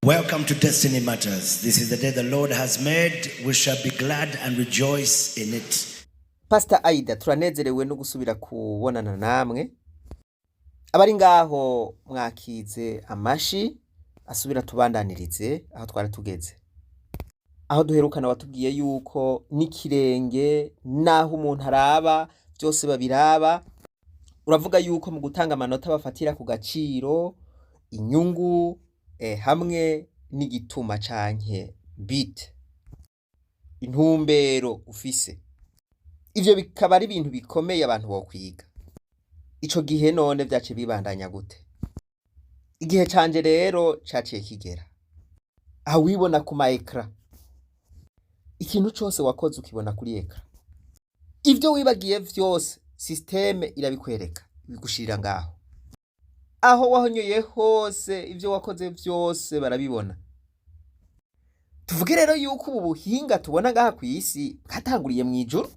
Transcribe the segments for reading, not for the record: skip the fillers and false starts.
Welcome to Destiny Matters. This is the day the Lord has made. We shall be glad and rejoice in it. Pastor Aida, turanezerewe no gusubira kubonana namwe. Abari ngaho mwakize amashi, asubira tubandanirize aho twari tugeze. Aho duherukana watubwiye yuko n'ikirenge n'aho umuntu araba byose babiraba. Uravuga yuko mu gutanga amanota bafatira ku gaciro, inyungu, hamwe n'igituma canke but, intumbero ufise. Ivyo bikaba ari ibintu bikomeye abantu bokwiga. Ico gihe none vyaciye bibandanya gute? Igihe canje rero caciye kigera. Aho wibona ku ma écran. Ikintu cose wakoze ukibona kuri écran. Ivyo wibagiye vyose système irabikwereka, ibigushirira ngaho. Aho wahonyoye hose, ivyo wakoze vyose barabibona. Tuvuge rero yuko ubu buhinga tubona ngaha kw'isi bwatanguriye mw'ijuru.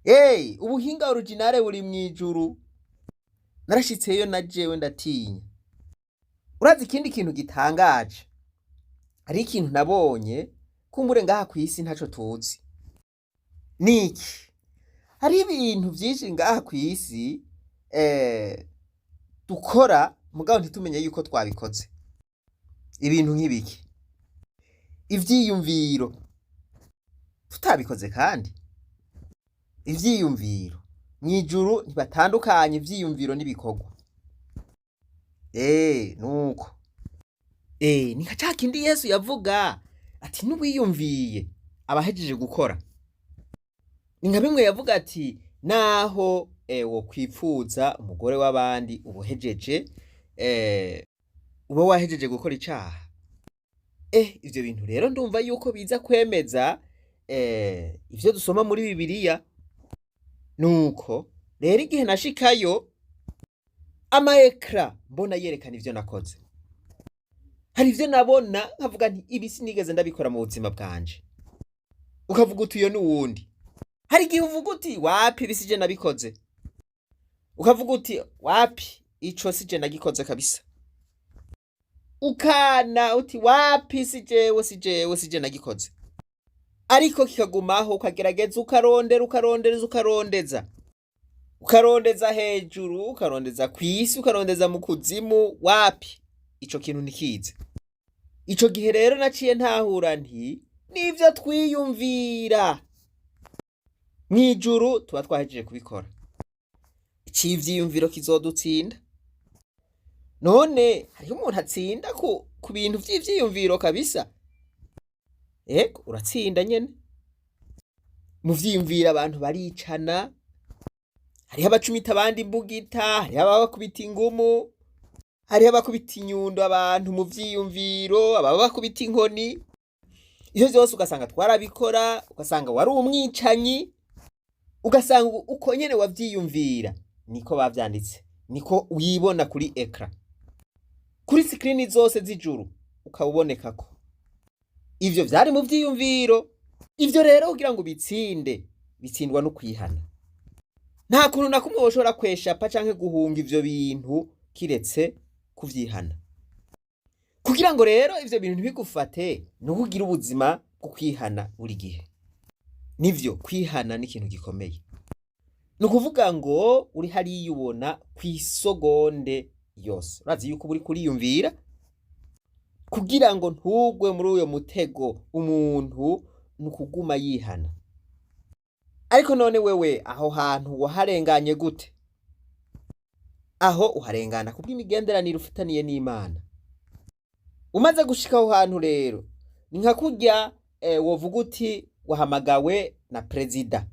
Hey, ubuhinga originale buri mw'ijuru. Narashitseyo na jewe ndatinya. Urazi ikindi kintu gitangaje? Hari ikintu nabonye kumbure ngaha kw'isi ntaco tuzi. Niki? Hari ibintu vyinshi ngaha kw'isi dukora mugabo ntitumenye yuko twabikoze. Ibintu nk'ibiki? Ivyiyumviro. Tutabikoze kandi. Ivyiyumviro. Mw'ijuru ntibatandukanye ivyiyumviro n'ibikorwa. Nuko. Ni nka ca kindi Yesu yavuga ati n'uwiyumviye aba ahejeje gukora. Ni nka bimwe yavuga ati naho wokwipfuza umugore w'abandi uba uhejeje, uba wahejeje gukora icaha. Ivyo bintu rero ndumva yuko biza kwemeza ivyo dusoma muri Bibiliya. Nuko rero igihe nashikayo, ama écran mbona yerekana ivyo nakoze. Hari ivyo nabona nkavuga nti ibi sinigeze ndabikora mu buzima bwanje. Ukavuga uti uyo ni uwundi. Hari igihe uvuga uti wapi, ibi sije nabikoze. Ukavuga uti wapi, ico sije nagikoze kabisa. Ukana uti wapi, si jewe, si jewe, sije nagikoze. Ariko kikagumaho, ukagerageza, ukarondera, ukarondereza, ukarondeza. Ukarondeza hejuru, ukarondeza kw'isi, ukarondeza mu kuzimu, wapi, ico kintu ntikize. Ico gihe rero naciye ntahura nti nivyo twiyumvira mw'ijuru tuba twahejeje kubikora. Icivyiyumviro kizodutsinda. None hariho umuntu atsinda ku bintu vy'ivyiyumviro kabisa? Ego, uratsinda nyene. Mu vyiyumviro abantu baricana, hariho abacumita abandi imbugita, hariho ababakubita ingumu, hariho abakubita inyundo abantu mu vyiyumviro, ababakubita inkoni. Ivyo vyose ugasanga twarabikora, ugasanga wari umwicanyi, ugasanga uko nyene wavyiyumvira niko bavyanditse, niko wibona kuri écran. Kuri screen zose z'ijuru ukaba ubonekako. Ivyo vyari mu vyiyumviro. Ivyo rero kugira ngo ubitsinde, bitsindwa no kwihana. Nta kuntu na kumwe woshobora kweshapa canke guhunga ivyo bintu kiretse kuvyihana. Kugira ngo rero ivyo bintu ntibigufate, nuko ugira ubuzima bwo kwihana buri gihe. Nivyo, kwihana ni ikintu gikomeye. Ni ukuvuga ngo uri hariya ubona kw'isogonde yose. Urazi yuko uba uriko uriyumvira, kugira ngo ntugwe muri uyo mutego, umuntu ni ukuguma yihana. Ariko none wewe aho hantu waharenganye gute? Aho uharengana kubw'imigenderanire ufitaniye n'Imana. Umaze gushika aho hantu rero, ni nka kurya wovuga uti wahamagawe na perezida.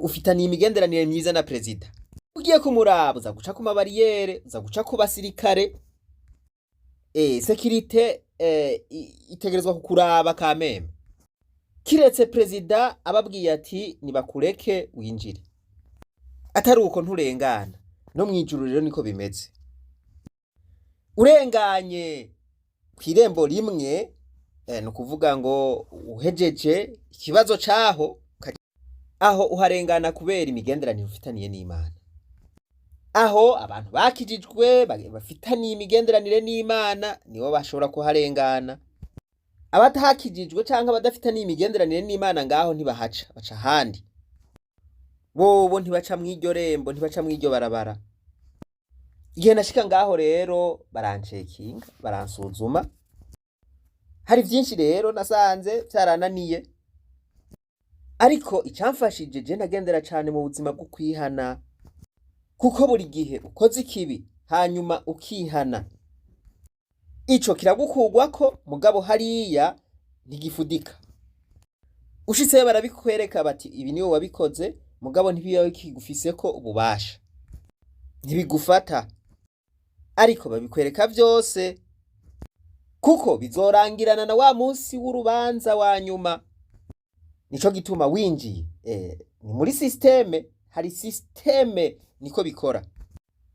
Ufitaniye imigenderanire myiza na perezida. Ugiye kumuraba uza guca ku ma barrières, uza guca ku basirikare, sécurité itegerezwa kukuraba kameme. Kiretse perezida ababwiye ati nibakureke winjire. Atari uko nturengana. No mw'ijuru rero niko bimeze. Urenganye kw'irembo rimwe, ni ukuvuga ngo uhejeje ikibazo caho, aho uharengana kubera imigenderanire ufitaniye n'Imana. Aho abantu bakijijwe bafitaniye imigenderanire n'Imana nibo bashobora kuharengana. Abatahakijijwe canke abadafitaniye imigenderanire n'Imana ngaho ntibahaca, baca ahandi. Bobo ntibaca mw'iryo rembo, ntibaca mw'iryo barabara. Igihe nashika ngaho rero barancekinga, baransuzuma. Hari vyinshi rero nasanze vyarananiye. Ariko icamfashije, je nagendera cane mu buzima bwo kwihana, kuko buri gihe ukoze ikibi hanyuma ukihana, ico kiragukurwako, mugabo hariya ntigifudika. Ushitseyo barabikwereka bati ibi niwe wabikoze, mugabo ntibiba bikigufiseko ububasha, ntibigufata, ariko babikwereka vyose, kuko bizorangirana na wa munsi w'urubanza wa nyuma. Nico gituma winjiye ni muri système, hari système niko bikora,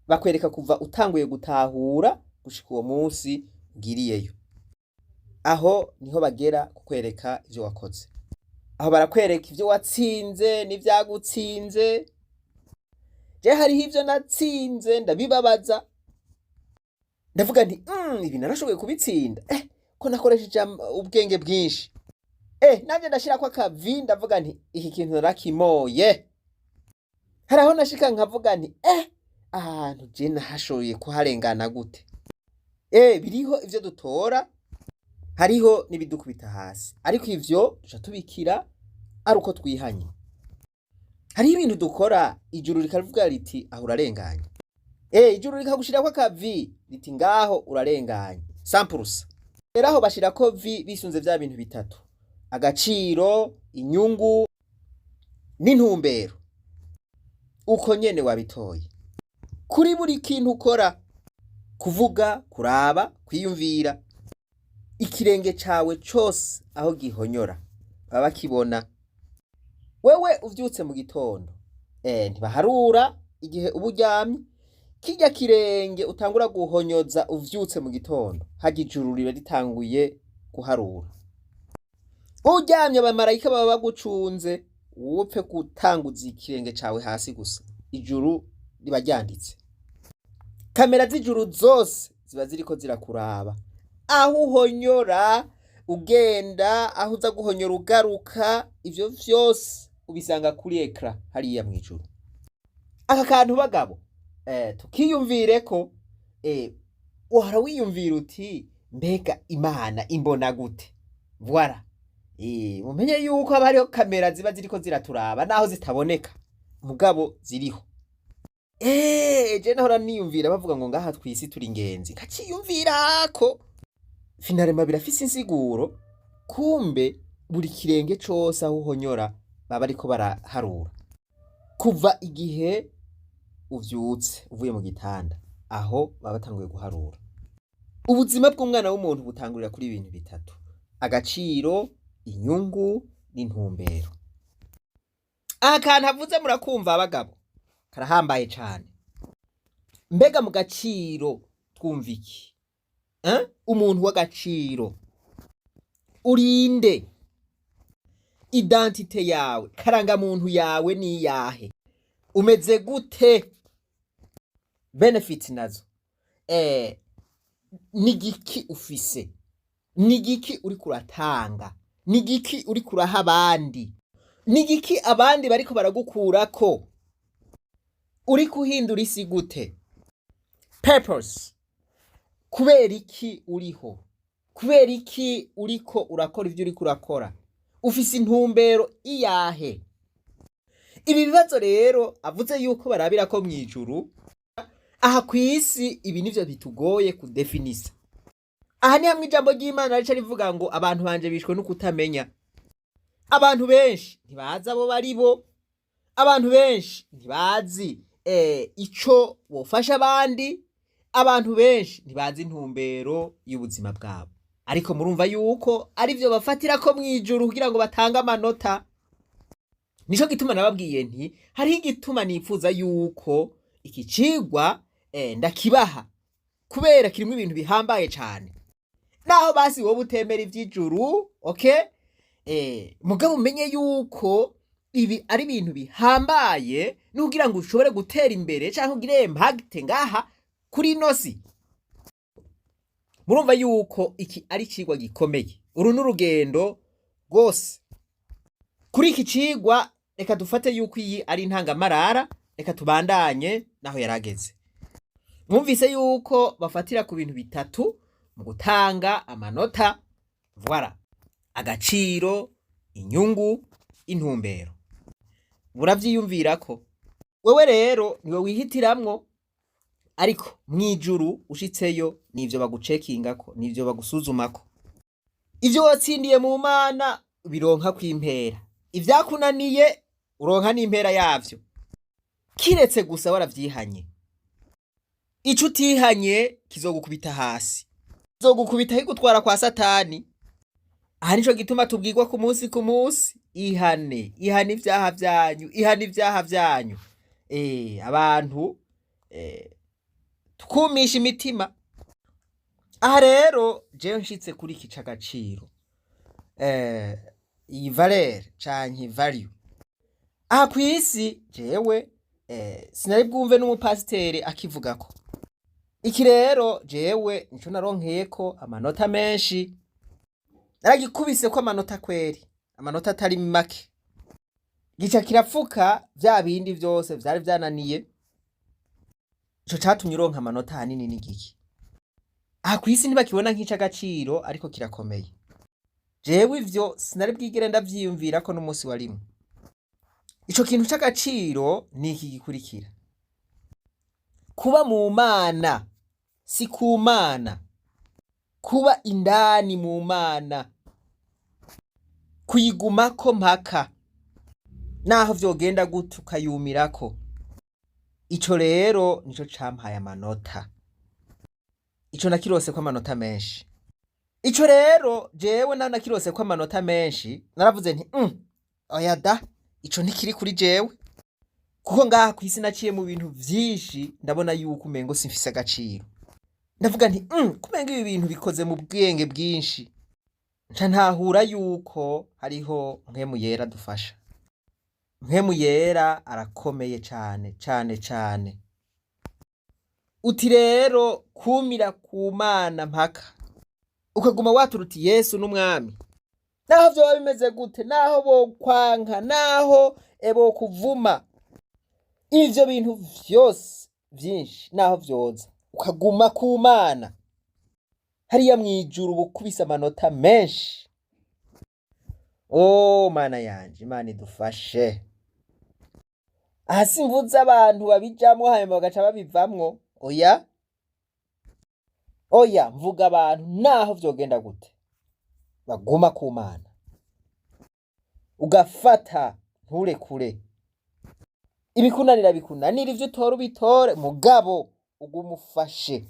bakwereka kuva utanguye gutahura gushika uwo munsi ugiriyeyo. Aho niho bagera kukwereka ivyo wakoze, aho barakwereka ivyo watsinze n'ivyagutsinze. Je hariho ivyo natsinze ndabibabaza, ndavuga nti ibi narashoboye kubitsinda, ko nakoresheje ubwenge bwinshi. Nanje ndashirako akavi, ndavuga nti iki kintu narakimoye. Hari aho nashika nkavuga nti ahantu je nahashoboye kuharengana gute? Biriho ivyo dutora, hariho n'ibidukubita hasi, ariko ivyo duca tubikira ari uko twihanye. Hariho ibintu dukora ijuru rikavuga riti aho urarenganye. Ijuru rikagushirako akavi riti ngaho urarenganye 100%. Rero aho bashirako vi bisunze vya bintu bitatu: agaciro, inyungu n'intumbero. Uko nyene wabitoye kuri buri kintu ukora, kuvuga, kuraba, kwiyumvira, ikirenge cawe cose aho gihonyora baba bakibona. Wewe uvyutse mu gitondo, ntibaharura igihe uba uryamye, kirya kirenge utangura guhonyoza uvyutse mu gitondo, harya ijuru riba ritanguye guharura. Uryamye abamarayika baba bagucunze, wupfe gutanguza ikirenge cawe hasi gusa, ijuru riba ryanditse. Kamera z'ijuru zose ziba ziriko zirakuraba aho uhonyora ugenda, aho uza guhonyora ugaruka, ivyo vyose ubisanga kuri écran hariya mw'ijuru. Aka kantu bagabo tukiyumvireko. Uhora wiyumvira uti mbega Imana imbona gute? Voilà. Mumenye yuko haba hariho kamera ziba ziriko ziraturaba naho zitaboneka, mugabo ziriho. Je nahora niyumvira bavuga ngo ngaha twisi turi ingenzi, nkaciyumvirako finalement birafise insiguro. Kumbe buri kirenge cose aho uhonyora baba bariko baraharura kuva igihe uvyutse uvuye mu gitanda, aho baba batanguye guharura. Ubuzima bw'umwana w'umuntu butangurira kuri ibintu bitatu: agaciro, inyungu n'intumbero. Aha kantu avuze murakumva abagabo, karahambaye cane. Mbega mu gaciro twumva iki? Eh? Umuntu w'agaciro urinde, identité yawe, karangamuntu yawe ni iyahe? Umeze gute? Benefit nazo ni igiki ufise? Ni igiki uriko uratanga? Ni igiki uriko uraha abandi? Ni igiki abandi bariko baragukurako? Uriko uhindura isi gute? Purpose, kubera iki uriho? Kubera iki uriko urakora ivyo uriko urakora? Ufise intumbero iyahe? Ibi bibazo rero avuze yuko barabira ko mw'ijuru, aha kw'isi ibi nivyo bitugoye kudefinisa. Aha ni hamwe ijambo ry'Imana rica rivuga ngo abantu banje bishwe no kutamenya. Abantu benshi ntibazi abo bari bo, abantu benshi ntibazi ico bofasha abandi, abantu benshi ntibazi intumbero y'ubuzima bwabo. Ariko murumva yuko arivyo bafatirako mw'ijuru kugira ngo batange amanota. Nico gituma nababwiye nti hariho igituma nipfuza yuko iki cigwa ndakibaha, kubera kirimwo ibintu bihambaye cane. Naho basi wowe utemera ivy'ijuru, okay? Mugabo umenye yuko Ibi ari ibintu bihambaye nukugira ngo ushobore gutera imbere canke ugire impact ngaha kuri ino si. Murumva yuko iki ari icigwa gikomeye. Uru ni urugendo rwose. Kuri iki cigwa, reka dufate yuko iyi ari intangamarara, reka tubandanye naho yarageze. Mwumvise yuko bafatira ku bintu bitatu mu gutanga amanota, voilà: agaciro, inyungu, intumbero. Buravyiyumvirako. Wewe rero niwe wihitiramwo, ariko mw'ijuru ushitseyo nivyo bagucekingako, nivyo bagusuzumako. Ivyo watsindiye mu Mana bironka kw'impera, ivyakunaniye uronka n'impera yavyo, kiretse gusa waravyihanye. Ico utihanye kizogukubita hasi, kizogukubita kigutwara kwa Satani. Aha nico gituma tubwirwa ku munsi ku munsi: ihane, ihane ivyaha vyanyu, ihane ivyaha vyanyu. Abantu tukumisha imitima. Aha rero jewe nshitse kuri iki c'agaciro, iyi valeur canke value, aha kw'isi jewe sinari bwumve n'umupasiteri akivugako. Iki rero jewe nico naronkeyeko amanota menshi, naragikubiseko amanota kweri, amanota atari make. Gica kirapfuka vya bindi vyose vyari vyananiye. Ico catumye uronka amanota ahanini ni giki? Aha kw'isi ntibakibona nk'ic'agaciro, ariko kirakomeye. Jewe ivyo sinari bwigere ndavyiyumvirako n'umunsi wa rimwe. Ico kintu c'agaciro ni iki gikurikira: kuba mu Mana, si ku Mana, kuba indani mu Mana, kuyigumako mpaka naho vyogenda gute, ukayumirako. Ico rero nico campaye amanota, ico nakiroseko amanota menshi. Ico rero jewe naho nakiroseko amanota menshi, naravuze nti oya da, ico ntikiri kuri jewe, kuko ngaha kw'isi naciye mu bintu vyinshi, ndabona yuko umengo simfise agaciro. Ndavuga nti kumenga ibi bintu bikoze mu bwenge bwinshi. Nca ntahura yuko hariho Mpwemu Yera dufasha. Mpwemu Yera arakomeye cane cane cane. Uti rero kumira ku Mana mpaka ukaguma watura uti Yesu n'umwami, naho vyoba bimeze gute, naho bokwanka, naho bokuvuma, ivyo bintu vyose vyinshi naho vyoza, ukaguma ku Mana, hariya mw'ijuru bukubise amanota menshi. O Mana yanje, Imana idufashe. Aha simvuze abantu babijamwo hanyuma bagaca babivamwo, oya oya, mvuga abantu naho vyogenda gute baguma ku Mana, ugafata nturekure. Ibikunanira bikunanira, ivyo utora ubitore, mugabo uguma ufashe,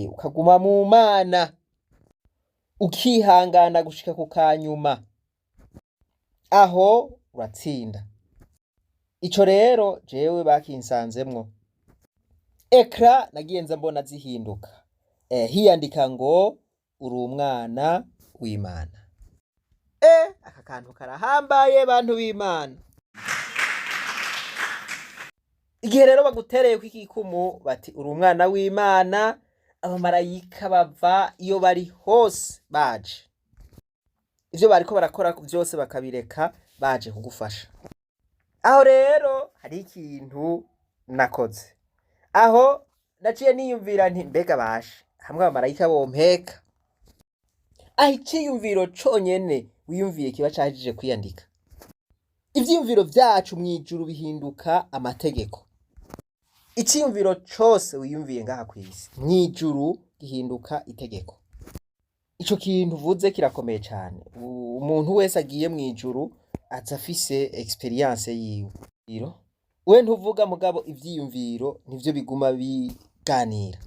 ukaguma mu Mana, ukihangana gushika ku kanyuma, aho uratsinda. Ico rero jewe bakinsanzemwo. Écran nagiye nza mbona zihinduka, hiyandika ngo uri umwana w'Imana. Aka kantu karahambaye, bantu b'Imana. Igihe rero bagutereye kw'igikumu bati uri umwana w'Imana, abamarayika bava iyo bari hose baje, ivyo bariko barakora vyose bakabireka, baje kugufasha. Aho rero hari ikintu nakoze. Aho naciye niyumvira nti mbega basha hamwe abamarayika bompeka. Aho iciyumviro conyene wiyumviye kiba cahejije kwiyandika. Ivyiyumviro vyacu mw'ijuru bihinduka amategeko. Iciyumviro cose wiyumviye ngaha kw'isi, mw'ijuru gihinduka itegeko. Ico kintu uvuze kirakomeye cane. Umuntu wese agiye mw'ijuru aza afise expérience yiwe. We ntuvuga, mugabo ivyiyumviro nivyo biguma biganira.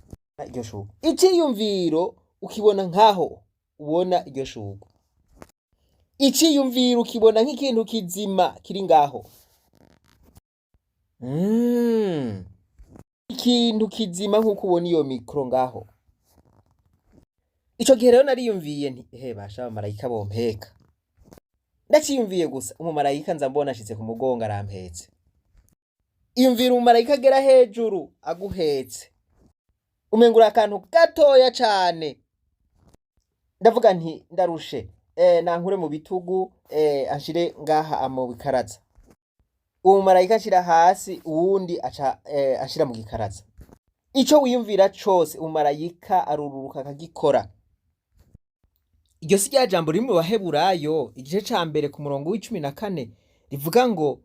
Iryo shurwe, iciyumviro ukibona nkaho ubona iryo shurwe, iciyumviro ukibona nk'ikintu kizima kiri ngaho. Ikintu kizima nk'uko ubona iyo micro ngaho. Ico gihe rero nariyumviye nti ehe basha abamarayika bompeka. Ndaciyumviye gusa, umumarayika nza mbona ashize ku mugongo arampetse. Iyumvira umumarayika agera hejuru aguhetse, umenga uri akantu gatoya cane. Ndavuga nti ndarushe, nankure mu bitugu, anshire ngaha mu bikaraza. Uwo mumarayika ashira hasi, uwundi aca ashira mu gikaraza. Ico wiyumvira cose umumarayika arururuka akagikora. Iryo si rya jambo riri mu Baheburayo igice ca mbere ku murongo w'14 rivuga ngo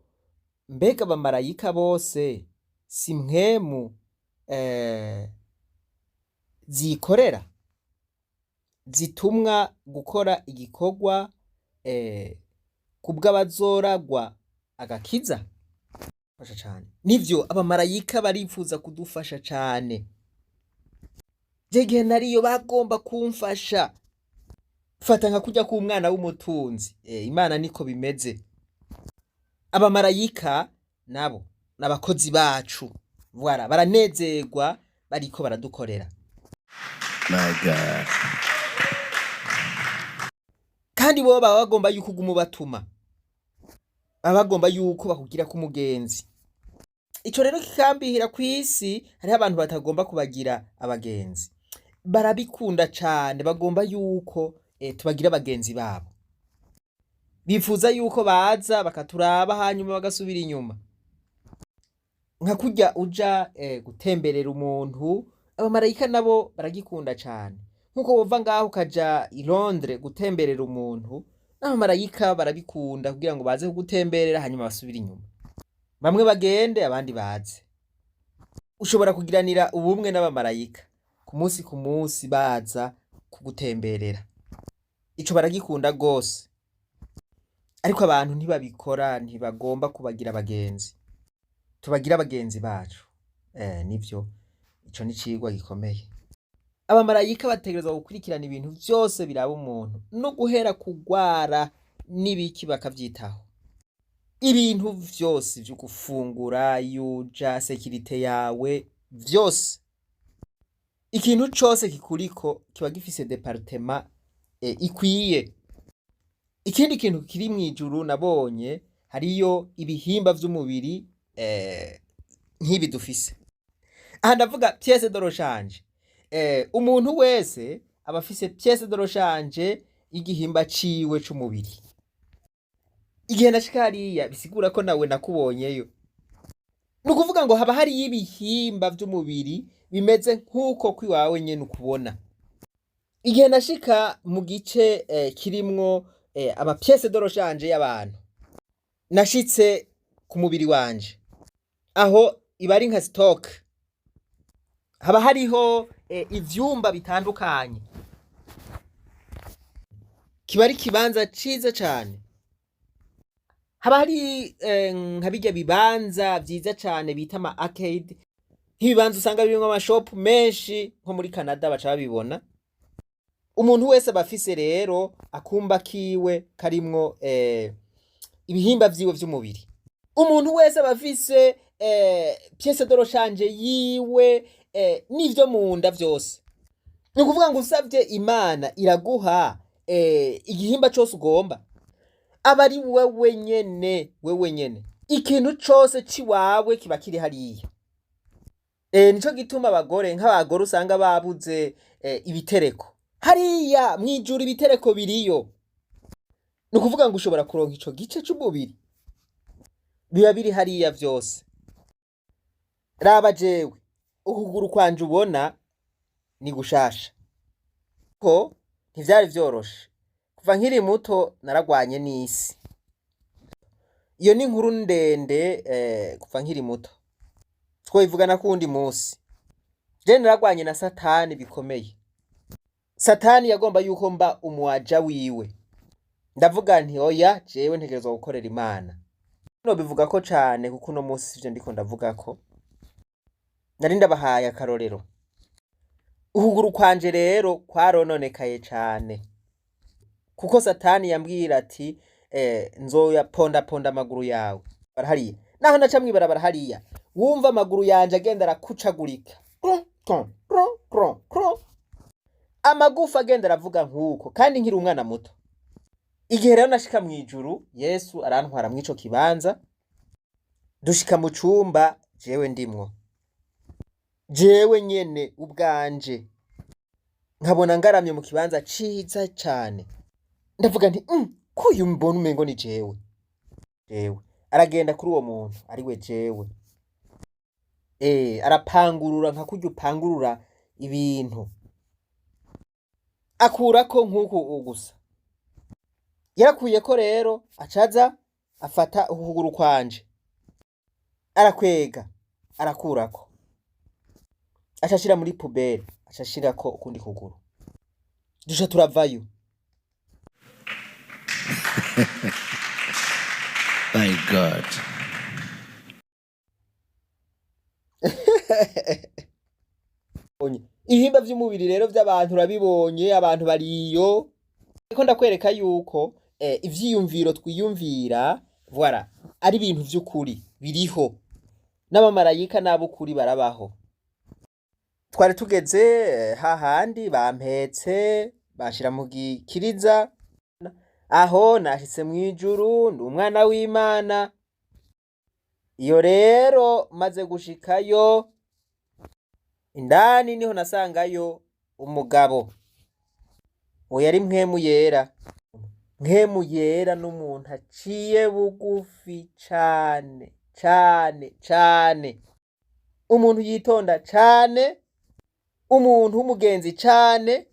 mbega abamarayika bose si mpwemu zikorera zitumwa gukora igikorwa kubw'abazoragwa agakiza? Fasha cane. Nivyo, abamarayika barifuza kudufasha cane. Je igihe nariyo bagomba kumfasha. Fata nka kurya k'umwana w'umutunzi. Imana niko bimeze. Abamarayika nabo n'abakozi bacu. Voilà, baranezerwa bariko baradukorera. My God. Kandi bo baba bagomba yuko uguma ubatuma. Baba bagomba yuko bakugira k'umugenzi. Ico rero kikambihira kw'isi, hariho abantu batagomba kubagira abagenzi. Barabikunda cane, bagomba yuko tubagira abagenzi babo. Bifuza yuko baza bakaturaba hanyuma bagasubira inyuma. Nka kurya uja gutemberera umuntu, abamarayika nabo baragikunda cane. Nkuko wova ngaho ukaja i Londres gutemberera umuntu, n'abamarayika barabikunda kugira ngo baze kugutemberera hanyuma basubire inyuma. Bamwe bagende abandi baze. Ushobora kugiranira ubumwe n'abamarayika ku munsi ku munsi baza kugutemberera. Ico baragikunda gose. Ariko abantu ntibabikora, ntibagomba kubagira abagenzi. Tubagire abagenzi bacu. Nivyo, ico ni icigwa gikomeye. Abamarayika bategerezwa gukurikirana ibintu vyose biraba umuntu, no guhera kugwara n'ibiki bakavyitaho. Ibintu vyose vyo gufungura, yuja, sécurité yawe, vyose. Ikintu cose kikuriko kiba gifise département ikwiye. Ikindi kintu kiri mw'ijuru nabonye, hariyo ibihimba vy'umubiri nk'ibi dufise. Aha ndavuga pièce de rechange. Umuntu wese aba afise pièce de rechange y'igihimba ciwe c'umubiri. Igihe nashika hariya bisigura ko nawe nakubonyeyo. Ni ukuvuga ngo haba hariyo ibihimba vy'umubiri bimeze nk'uko kwiwawe nyene ukubona. Igihe nashika mu gice kirimwo ama pièces de rechange y'abantu, nashitse ku mubiri wanje. Aho iba ari nka stock. Haba hariho ivyumba bitandukanye. Kiba ari ikibanza ciza cane. Haba hari nka birya bibanza vyiza cane bita ama arcade, nk'ibibanza usanga birimwo amashopu menshi nko muri Canada baca babibona. Umuntu wese aba afise rero akumba kiwe karimwo ibihimba vyiwe vy'umubiri. Umuntu wese aba afise pièce de rechange yiwe n'ivyo munda vyose. Ni ukuvuga ngo usavye Imana iraguha igihimba cose ugomba. Aba ari wewe nyene, wewe nyene. Ikintu cose ciwawe kiba kiri hariya. Nico gituma abagore, nk'abagore usanga babuze ibitereko. Hariya mwijuru ibitereko biriyo. Ni ukuvuga ngo ushobora kuronka ico gice c'umubiri. Biba biri hariya vyose. Raba jewe, ukuguru kwanje ubona ni gushasha. Ko ntivyari vyoroshe. Kuva nkiri muto naragwanye n'isi. Iyo ni inkuru ndende kuva nkiri muto. Twoyivugana kuwundi musi. Je naragwanye na Satani bikomeye. Satani yagomba yuko mba umuaja wiwe. Ndavuga nti oya, jewe ntegerezwa gukorera Imana. Nobivugako cane kuko uno musi sivyo ndiko ndavugako. Nari ndabahaye akarorero. Ukuguru kwanje rero kwarononekaye cane. Kuko Satani yambwira ati nzoyapondaponda amaguru yawe. Hariya. Naho naca mw'ibarabara hariya, wumva amaguru yanje agenda arakucagurika. Kron, kron, kron, kron, kron. Amagufa agenda aravuga nk'uko kandi nkiri umwana muto. Igihe rero nashika mu ijuru, Yesu arantwara mw'ico kibanza, dushika mu cumba jewe ndimwo, jewe nyene ubwanje nkabona ngaramye mu kibanza ciza cane. Ndavuga nti ko uyu mbona umengo ni jewe. Jewe aragenda kuri uwo muntu ariwe jewe, arapangurura nka kurya upangurura ibintu, akurako nk'uku gusa. Yarakuyeko rero, acaza afata ukuguru kwanje, arakwega, arakurako, aca ashira muri poubelle, aca ashirako ukundi kuguru, duca turavayo. My God. Ibihimba vy'umubiri rero vy'abantu urabibonye, abantu bariyo. Ariko ndakwereka yuko ivyiyumviro twiyumvira, voilà, ari ibintu vy'ukuri biriho, n'abamarayika n'ab'ukuri barabaho. Twari tugeze hahandi bampetse, banshira mu gikiriza, aho nashitse mw'ijuru, ndi umwana w'Imana. Iyo rero maze gushikayo, indani niho nasangayo umugabo, uwo yari Mpwemu Yera. Mpwemu Yera n'umuntu aciye bugufi cane cane cane, umuntu yitonda cane, umuntu w'umugenzi cane.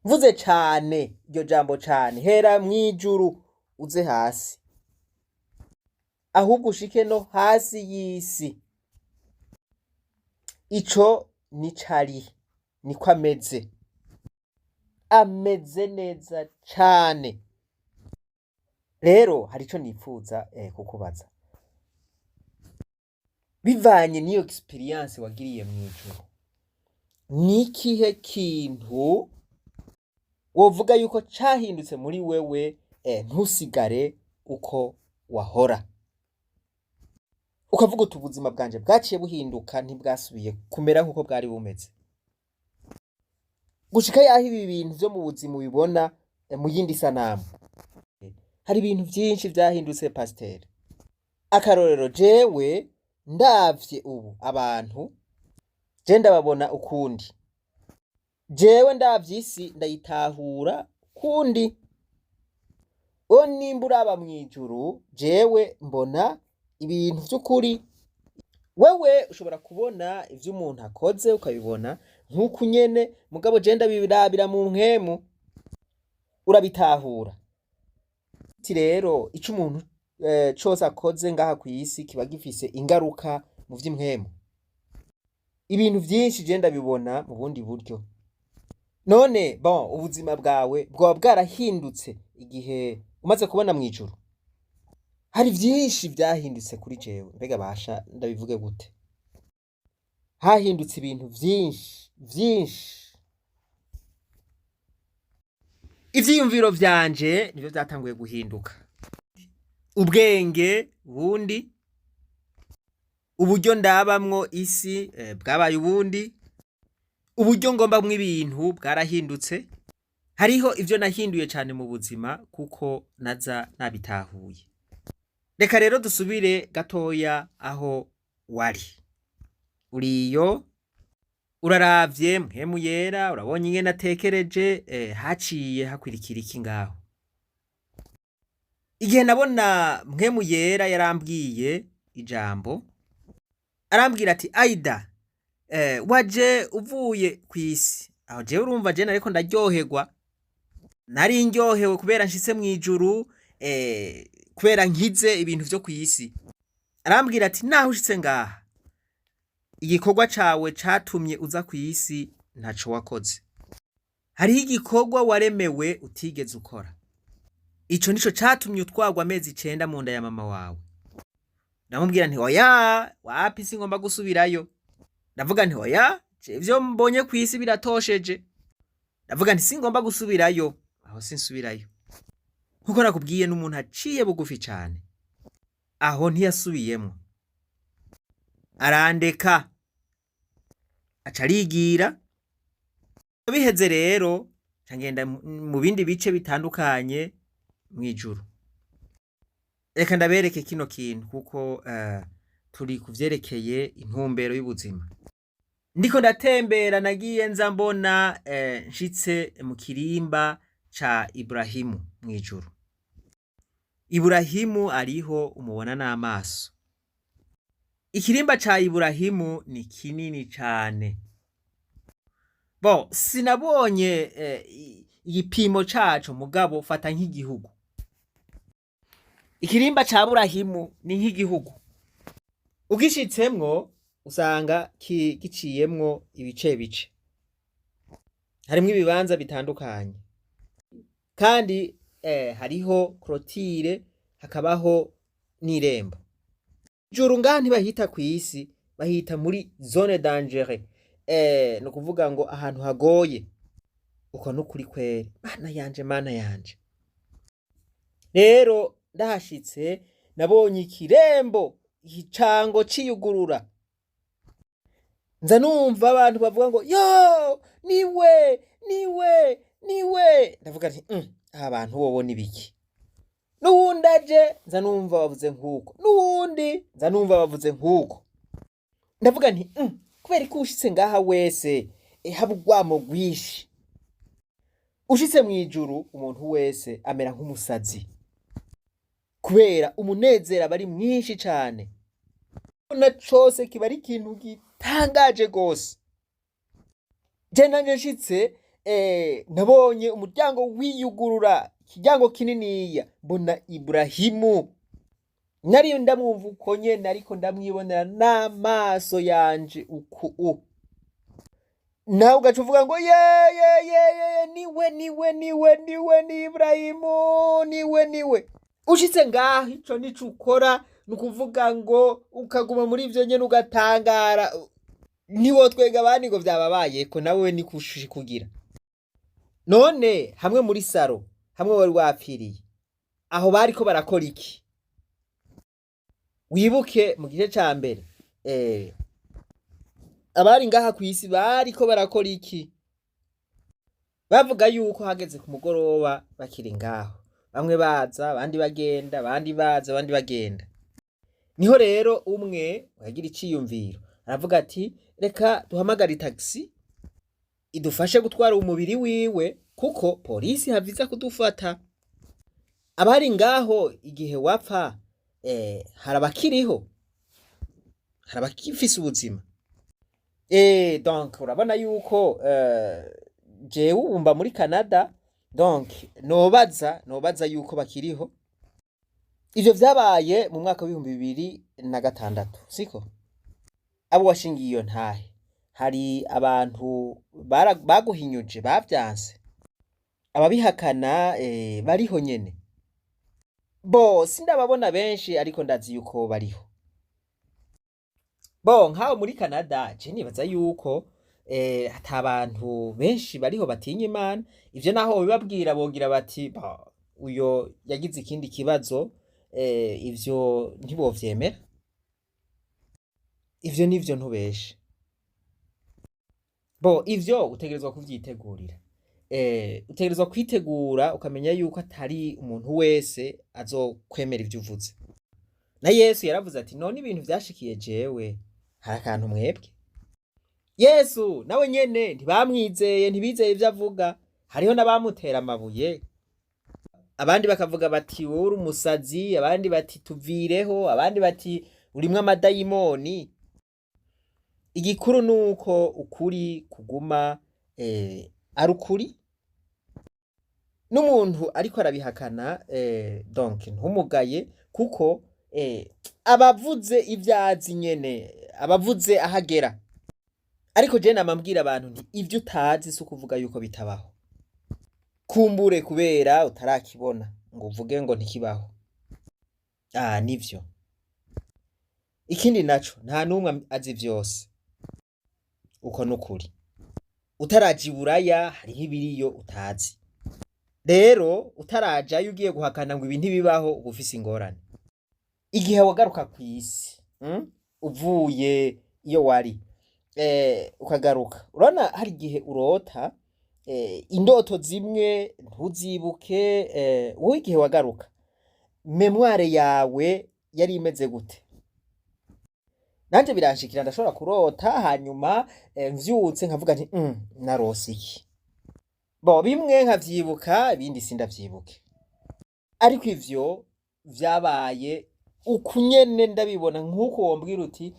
Mvuze cane, iryo jambo cane, hera mw'ijuru uze hasi, ahubwo ushike no hasi y'isi. Ico nico ari, niko ameze, ameze neza cane. Rero hari ico nipfuza kukubaza, bivanye n'iyo experience wagiriye mw'ijuru, ni ikihe kintu wovuga yuko cahindutse muri wewe, ntusigare uko wahora, ukavuga uti ubuzima bwanje bwaciye buhinduka, ntibwasubiye kumera nk'uko bwari bumeze, gushika yaho ibi bintu vyo mu buzima ubibona mu yindi sanamu? Hari ibintu vyinshi vyahindutse, pasiteri. Akarorero, jewe ndavye ubu abantu, je ndababona ukundi, jewe ndavye isi ndayitahura kundi. O nimba uraba mw'ijuru, jewe mbona ibintu vy'ukuri. Wewe ushobora kubona ivyo umuntu akoze ukabibona nk'uku nyene, mugabo je ndabirabira mu mpwemu, urabitahura. Ati rero ico umuntu cose akoze ngaha kw'isi kiba gifise ingaruka mu vy'impwemu. Ibintu vyinshi je ndabibona mu bundi buryo. None bon, ubuzima bwawe bwoba bwarahindutse igihe umaze kubona mw'ijuru? Hari vyinshi vyahindutse kuri jewe. Mbega basha ndabivuge gute? Hahindutse ibintu vyinshi vyinshi. Ivyiyumviro vyanje nivyo vyatanguye guhinduka, ubwenge bundi, uburyo ndabamwo isi bwabaye ubundi, uburyo ngombamwo ibintu bwarahindutse. Hariho ivyo nahinduye cane mu buzima kuko naza nabitahuye. Reka rero dusubire gatoya aho wari uriyo, uraravye Mpwemu Yera, urabonye ingene atekereje, haciye hakwirikira iki ngaho? Igihe nabona Mpwemu Yera, yarambwiye ijambo, arambwira ati: "Aida, waje uvuye kw'isi." Aho jewe urumva je nariko ndaryoherwa, nari ndyohewe kubera nshitse mw'ijuru, kubera nkize ibintu vyo kw'isi. Arambwira ati: "Naho ushitse ngaha, igikorwa cawe catumye uza kw'isi ntaco wakoze. Hariho igikorwa waremewe utigeze ukora. Ico nico catumye utwarwa amezi 9 mu nda ya mama wawe." Ndamubwira nti: "Oya, wapi, singomba gusubirayo." Ndavuga nti: "Oya, ivyo mbonye kw'isi biratosheje." Ndavuga nti: "Singomba gusubirayo, aho sinsubirayo." Nkuko nakubwiye, n'umuntu aciye bugufi cane. Aho ntiyasubiyemwo, arandeka aca arigira. Biheze rero, nca ngenda mu bindi bice bitandukanye. Mw'ijuru. Reka ndabereke kino kintu kuko turi ku vyerekeye intumbero y'ubuzima. Ndiko ndatembera nagiye nza mbona nshitse mu kirimba ca Iburahimu mw'ijuru. Iburahimu ariho umubona n'amaso. Ikirimba ca Iburahimu ni kinini cane. Bo sinabonye igipimo caco mugabo fata nk'igihugu. Ikirimba ca Burahimu ni nk'igihugu. Ugishitsemwo usanga giciyemwo ibice bice. Harimwo ibibanza bitandukanye. Kandi hariho clôture hakabaho n'irembo. Ijuru ngaha ntibahita kw'isi, bahita muri zone dangereux. Ni ukuvuga ngo ahantu hagoye. Uko nukuri kweri. Mana yanje, mana yanje. Rero ndahashitse nabonye ikirembo, igicango ciyugurura. Nza numva abantu bavuga ngo yo niwe niwe niwe. Ndavuga nti aba bantu bobo ni biki? N'uwundi aje nza numva bavuze nk'uko, n'uwundi nza numva bavuze nk'uko. Ndavuga nti kubera ko ushitse ngaha wese haba urwamo rwinshi. Ushitse mw'ijuru umuntu wese amera nk'umusazi kubera umunezero aba ari mwinshi cane. Na cose kiba ari ikintu gitangaje gose. Je nanje nshitse nabonye umuryango wiyugurura, ikiryango kininiya, mbona Iburahimu. Nari ndamwumva uko nyene ariko ndamwibonera n'amaso yanje uku u. Nawe ugaca uvuga ngo ye ye ye ye, niwe niwe niwe niwe, ni Iburahimu, niwe niwe. Ushitse ngaho ico nico ukora, ni ukuvuga ngo ukaguma muri ivyo nyene ugatangara, ntiwotwega abandi ngo vyababayeko, nawe niko kugira. None hamwe muri salon hamwe wari wapfiriye aho bariko barakora iki? Wibuke mu gice ca mbere abari ngaha kw'isi bariko barakora iki? Bavuga yuko hageze ku mugoroba bakiri ngaho, bamwe baza abandi bagenda, abandi baza abandi bagenda. Niho rero umwe yagira iciyumviro aravuga ati reka duhamagare itagisi idufashe gutwara umubiri wiwe kuko polisi haviza kudufata. Abari ngaho igihe wapfa hari abakiriho, hari abakifise ubuzima. Donc urabona yuko jewe ubu mba muri Canada, donc nobaza yuko bakiriho. Ivyo vyabaye mu mwaka w'2006, siko? Abo washingiye iyo ntahe hari abantu baguhinyuje bavyanse, ababihakana bariho nyene. Bo sindababona benshi ariko ndazi yuko bariho. Bo nkaho muri Canada je nibaza yuko ata bantu benshi bariho batinya Imana. Ivyo naho wobibabwira bogira bati ba uyo yagize ikindi kibazo, ivyo ntibovyemera. Ivyo nivyo ntubeshe. Bo ivyo utegerezwa kuvyitegurira. Utegerezwa kwitegura ukamenya yuko atari umuntu wese azokwemera ivyo uvuze. Na Yesu yaravuze ati none ibintu vyashikiye jewe hari akantu mwebwe? Yesu nawe nyene ntibamwizeye, ntibizeye ivyo avuga, hariho n'abamutera amabuye. Abandi bakavuga bati wowe uri umusazi, abandi bati tuvireho, abandi bati urimwo amadayimoni. Igikuru nuko ukuri kuguma ari ukuri. N'umuntu ariko arabihakana donc ntumugaye kuko abavuze ivyo azi nyene, abavuze ahagera. Ariko je nama mbwira abantu nti ivyo utazi si ukuvuga yuko bitabaho. Kumbure kubera utarakibona ngo uvuge ngo ntikibaho. Ah nivyo. Ikindi naco nta numwe azi vyose. Uko nukuri. Utaraja iburaya hariho ibiriyo utazi. Rero utarajayo ugiye guhakana ngo ibi ntibibaho uba ufise ingorane. Igihe wagaruka kw'isi uvuye iyo wari ukagaruka, urabona hari igihe urota Indoto zimwe ntuzibuke. Wowe igihe wagaruka, mémoire yawe yari imeze gute? Nanje biranshikira, ndashobora kurota, hanyuma mvyutse nkavuga nti narose iki?" Bo bimwe nkavyibuka, ibindi sindavyibuke, ariko ivyo vyabaye uku nyene ndabibona, nk'uko wombwira uti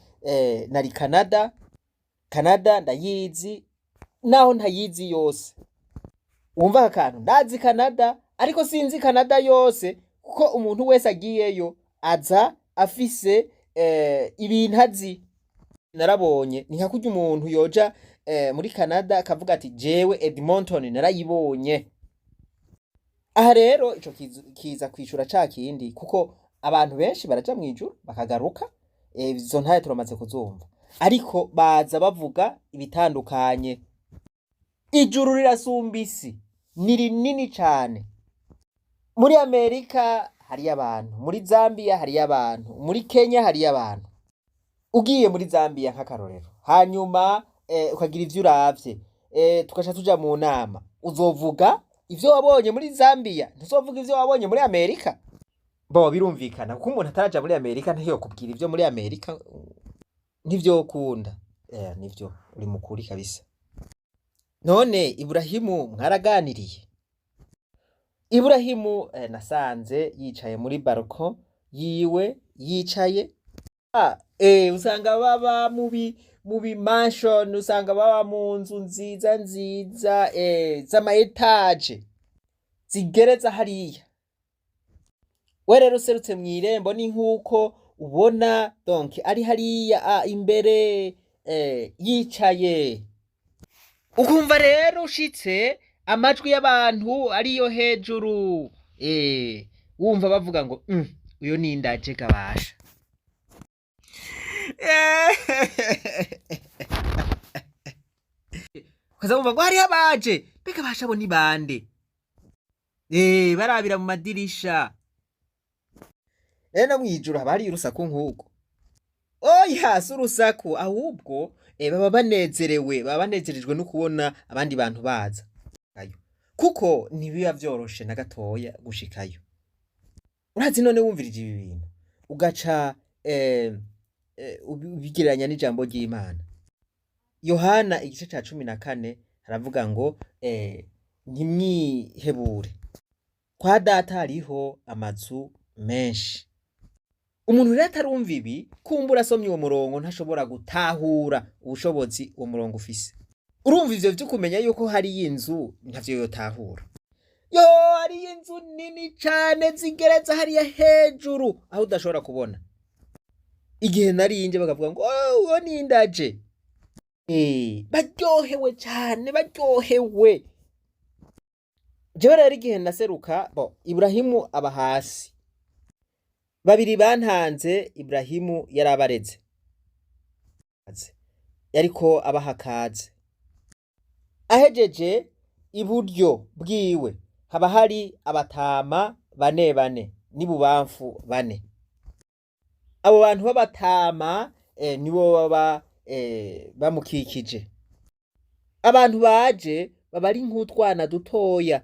nari Canada. Canada ndayizi naho ntayizi yose. Wumva aka kantu, ndazi Canada ariko sinzi Canada yose, kuko umuntu wese agiyeyo aza afise ibintu azi. Narabonye, ni nka kurya umuntu yoja muri Canada akavuga ati: "Jewe Edmonton narayibonye." Aha rero ico kiza kwishura ca kindi, kuko abantu benshi baraja mw'ijuru bakagaruka. Izo ntahe turamaze kuzumva, ariko baza bavuga ibitandukanye. Ijuru rirasumba isi, ni rinini cane. Muri Amerika hariyo abantu, muri Zambia hariyo abantu, muri Kenya hariyo abantu. Ugiye muri Zambia nk'akarorero, hanyuma ukagira ivyo uravye, tugaca tuja mu nama, uzovuga ivyo wabonye muri Zambia, ntuzovuga ivyo wabonye muri Amerika. Bo birumvikana, kuko umuntu ataraja muri Amerika ntiyokubwira ivyo muri Amerika, ntivyokunda. Nivyo, uri mukuri kabisa. None Iburahimu mwaraganiriye? Iburahimu nasanze yicaye muri balcon yiwe, yicaye. Usanga baba mubi mansion, usanga baba mu nzu nziza nziza, z'ama étages zigereza hariya. We rero userutse mw'irembo, ni nk'uko ubona donc ari hariya imbere, yicaye. Ukumva rero ushitse amajwi y'abantu ariyo hejuru, wumva bavuga ngo uyo ni ndaje gabasha." Ukaza wumva ngo hariho abaje, mbega basha bo ni bande? Barabira mu madirisha. Rero no mw'ijuru haba hariyo urusaku nk'urwo? Oya, si urusaku, ahubwo baba banezerewe, baba banezerejwe no kubona abandi bantu baza, kuko ntibiba vyoroshe na gatoya gushikayo. Urazi none wumvirije ibi bintu, ugaca ubigereranya n'ijambo ry'Imana, Yohana igice ca 14, haravuga ngo ntimwihebure, kwa Data hariho amazu menshi. Umuntu rero atarumva ibi, kumbura asomye uwo murongo ntashobora gutahura ubushobozi uwo murongo ufise. Urumva ivyo vyo kumenya yuko hariyo inzu, ntavyo yotahura. Yo hariyo inzu nini cane zigereza hariya hejuru aho udashobora kubona. Igihe narinje bakavuga ngo: "Oh, uwo ni ndaje." Baryohewe cane, baryohewe. Jewe rero igihe naseruka, bo Iburahimu aba hasi, babiri bantanze, Iburahimu yarabareze, yariko abaha kaze. Ahejeje, iburyo bwiwe haba hari abatama bane bane, n'ibubamfu bane. Abo bantu b'abatama nibo baba bamukikije. Abantu baje baba ari nk'utwana dutoya,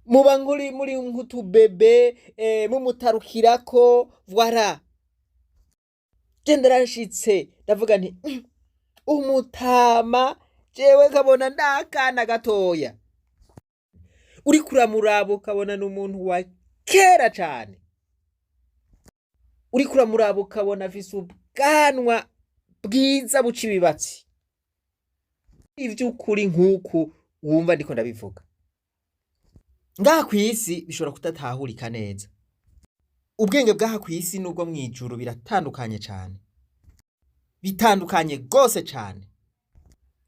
muba nkuri muri nk'utubebe, mumutarukirako. Voilà, je ndarashitse, ndavuga nti: Umutama, jewe nkabona ndakana gatoya." Uriko uramuraba ukabona ni umuntu wa kera cane, uriko uramuraba ukabona afise ubwanwa bwiza buca ibibatsi. Ivy'ukuri, nk'uku wumva ndiko ndabivuga, ngaha kw'isi bishobora kudatahurika neza. Ubwenge bw'aha kw'isi n'ubwo mw'ijuru biratandukanye cane, bitandukanye gose cane.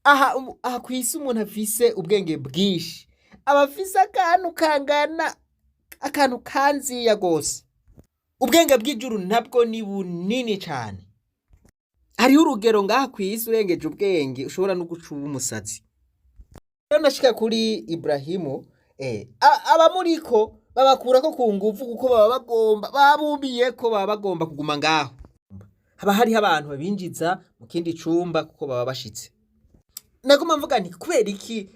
Aha kw'isi umuntu afise ubwenge bwinshi aba afise akantu kangana akantu kanziya gose. Ubwenge bw'ijuru nabwo ni bunini cane. Hariho urugero ngaha kw'isi urengeje ubwenge ushobora no guca uba umusazi. Rero nashika kuri Iburahimu, abamuriko babakurako ku nguvu, kuko baba bagomba, babumiyeko, baba bagomba kuguma ngaho. Haba hariho abantu babinjiza mu kindi cumba kuko baba bashitse. Naguma mvuga nti kubera iki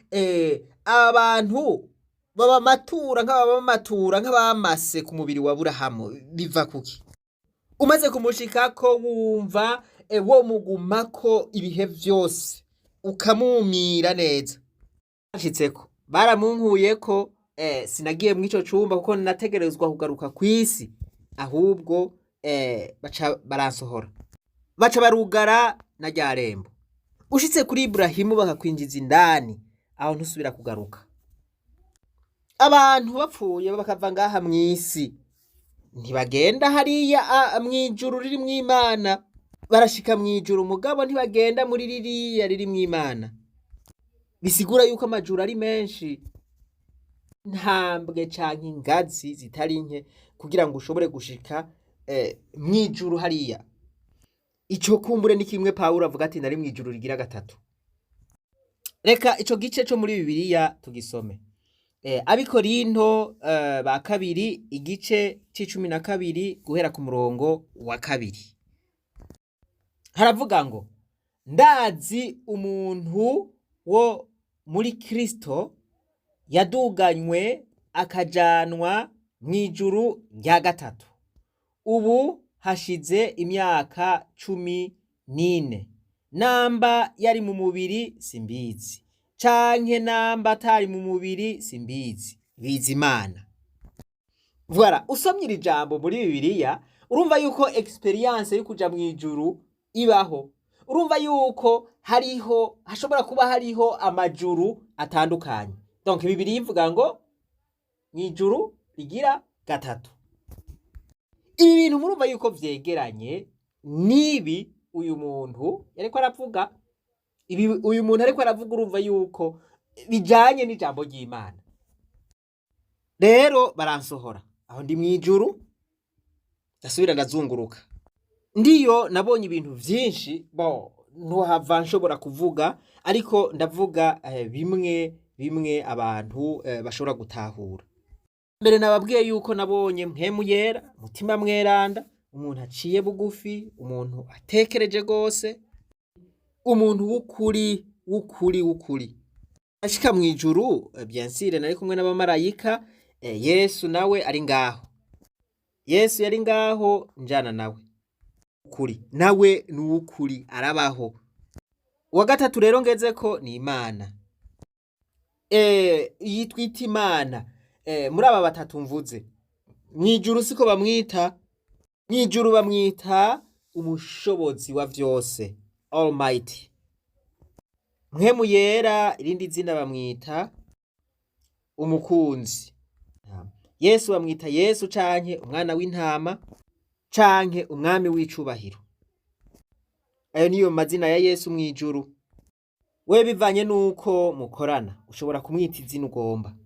abantu babamatura nk'ababamatura nk'abamase ku mubiri wa Burahamu? Biva kuki? Umaze kumushikako wumva wo mugumako ibihe vyose, ukamumira neza. Nshitseko baramunkuyeko, sinagiye mw'ico cumba kuko nategerezwa kugaruka kw'isi, ahubwo baca baransohora, baca barugara na rya rembo. Ushitse kuri Iburahimu bakakwinjiza indani, aho ntusubira kugaruka. Abantu bapfuye bakava ngaha mw'isi ntibagenda hariya mw'ijuru ririmwo Imana. Barashika mw'ijuru, mugabo ntibagenda muri ririya ririmwo Imana. Bisigura yuko amajuru ari menshi, ntambwe canke ingazi zitari nke kugira ngo ushobore gushika mw'ijuru hariya. Ico kumbure ni kimwe Pawulo avuga ati nari mw'ijuru rigira gatatu. Reka ico gice co muri Bibiliya tugisome. Abikorinto ba kabiri, igice c'12 guhera ku murongo wa 2, haravuga ngo: "Ndazi umuntu wo muri Kristo yaduganywe akajanwa mw'ijuru rya gatatu. Ubu hashize imyaka 14. Namba yari mu mubiri simbizi, canke namba atari mu mubiri simbizi, bizi Imana." Voilà, usomye iri jambo muri Bibiliya urumva yuko expérience yo kuja mw'ijuru ibaho. Urumva yuko hariho, hashobora kuba hariho amajuru atandukanye. Donc Bibiliya ivuga ngo mw'ijuru rigira gatatu. Ibi bintu murumva yuko vyegeranye n'ibi uyu muntu yariko aravuga. Ibi uyu muntu ariko aravuga, urumva yuko bijanye n'ijambo ry'Imana. Rero baransohora aho ndi mw'ijuru, ndasubira ndazunguruka. Ndiyo nabonye ibintu vyinshi, bo ntuhava nshobora kuvuga, ariko ndavuga bimwe bimwe abantu bashobora gutahura. Mbere nababwiye yuko nabonye Mpwemu Yera, Mutima Mweranda, umuntu aciye bugufi, umuntu atekereje gose, umuntu w'ukuri, w'ukuri, w'ukuri. Ashika mw'ijuru, bien sûr nari kumwe n'abamarayika, Yesu nawe ari ngaho. Yesu yari ngaho, njana nawe. Ukuri nawe ni uw'ukuri, arabaho. Uwa gatatu rero ngezeko ni Imana. Iyi twita Imana, muri aba batatu mvuze, mw'ijuru siko bamwita. Mw'ijuru bamwita umushobozi wa vyose, Almighty. Mpwemu Yera, irindi zina bamwita umukunzi. Yesu bamwita Yesu canke umwana w'intama canke umwami w'icubahiro. Ayo niyo mazina ya Yesu mw'ijuru. We bivanye nuko mukorana ushobora kumwita izina ugomba,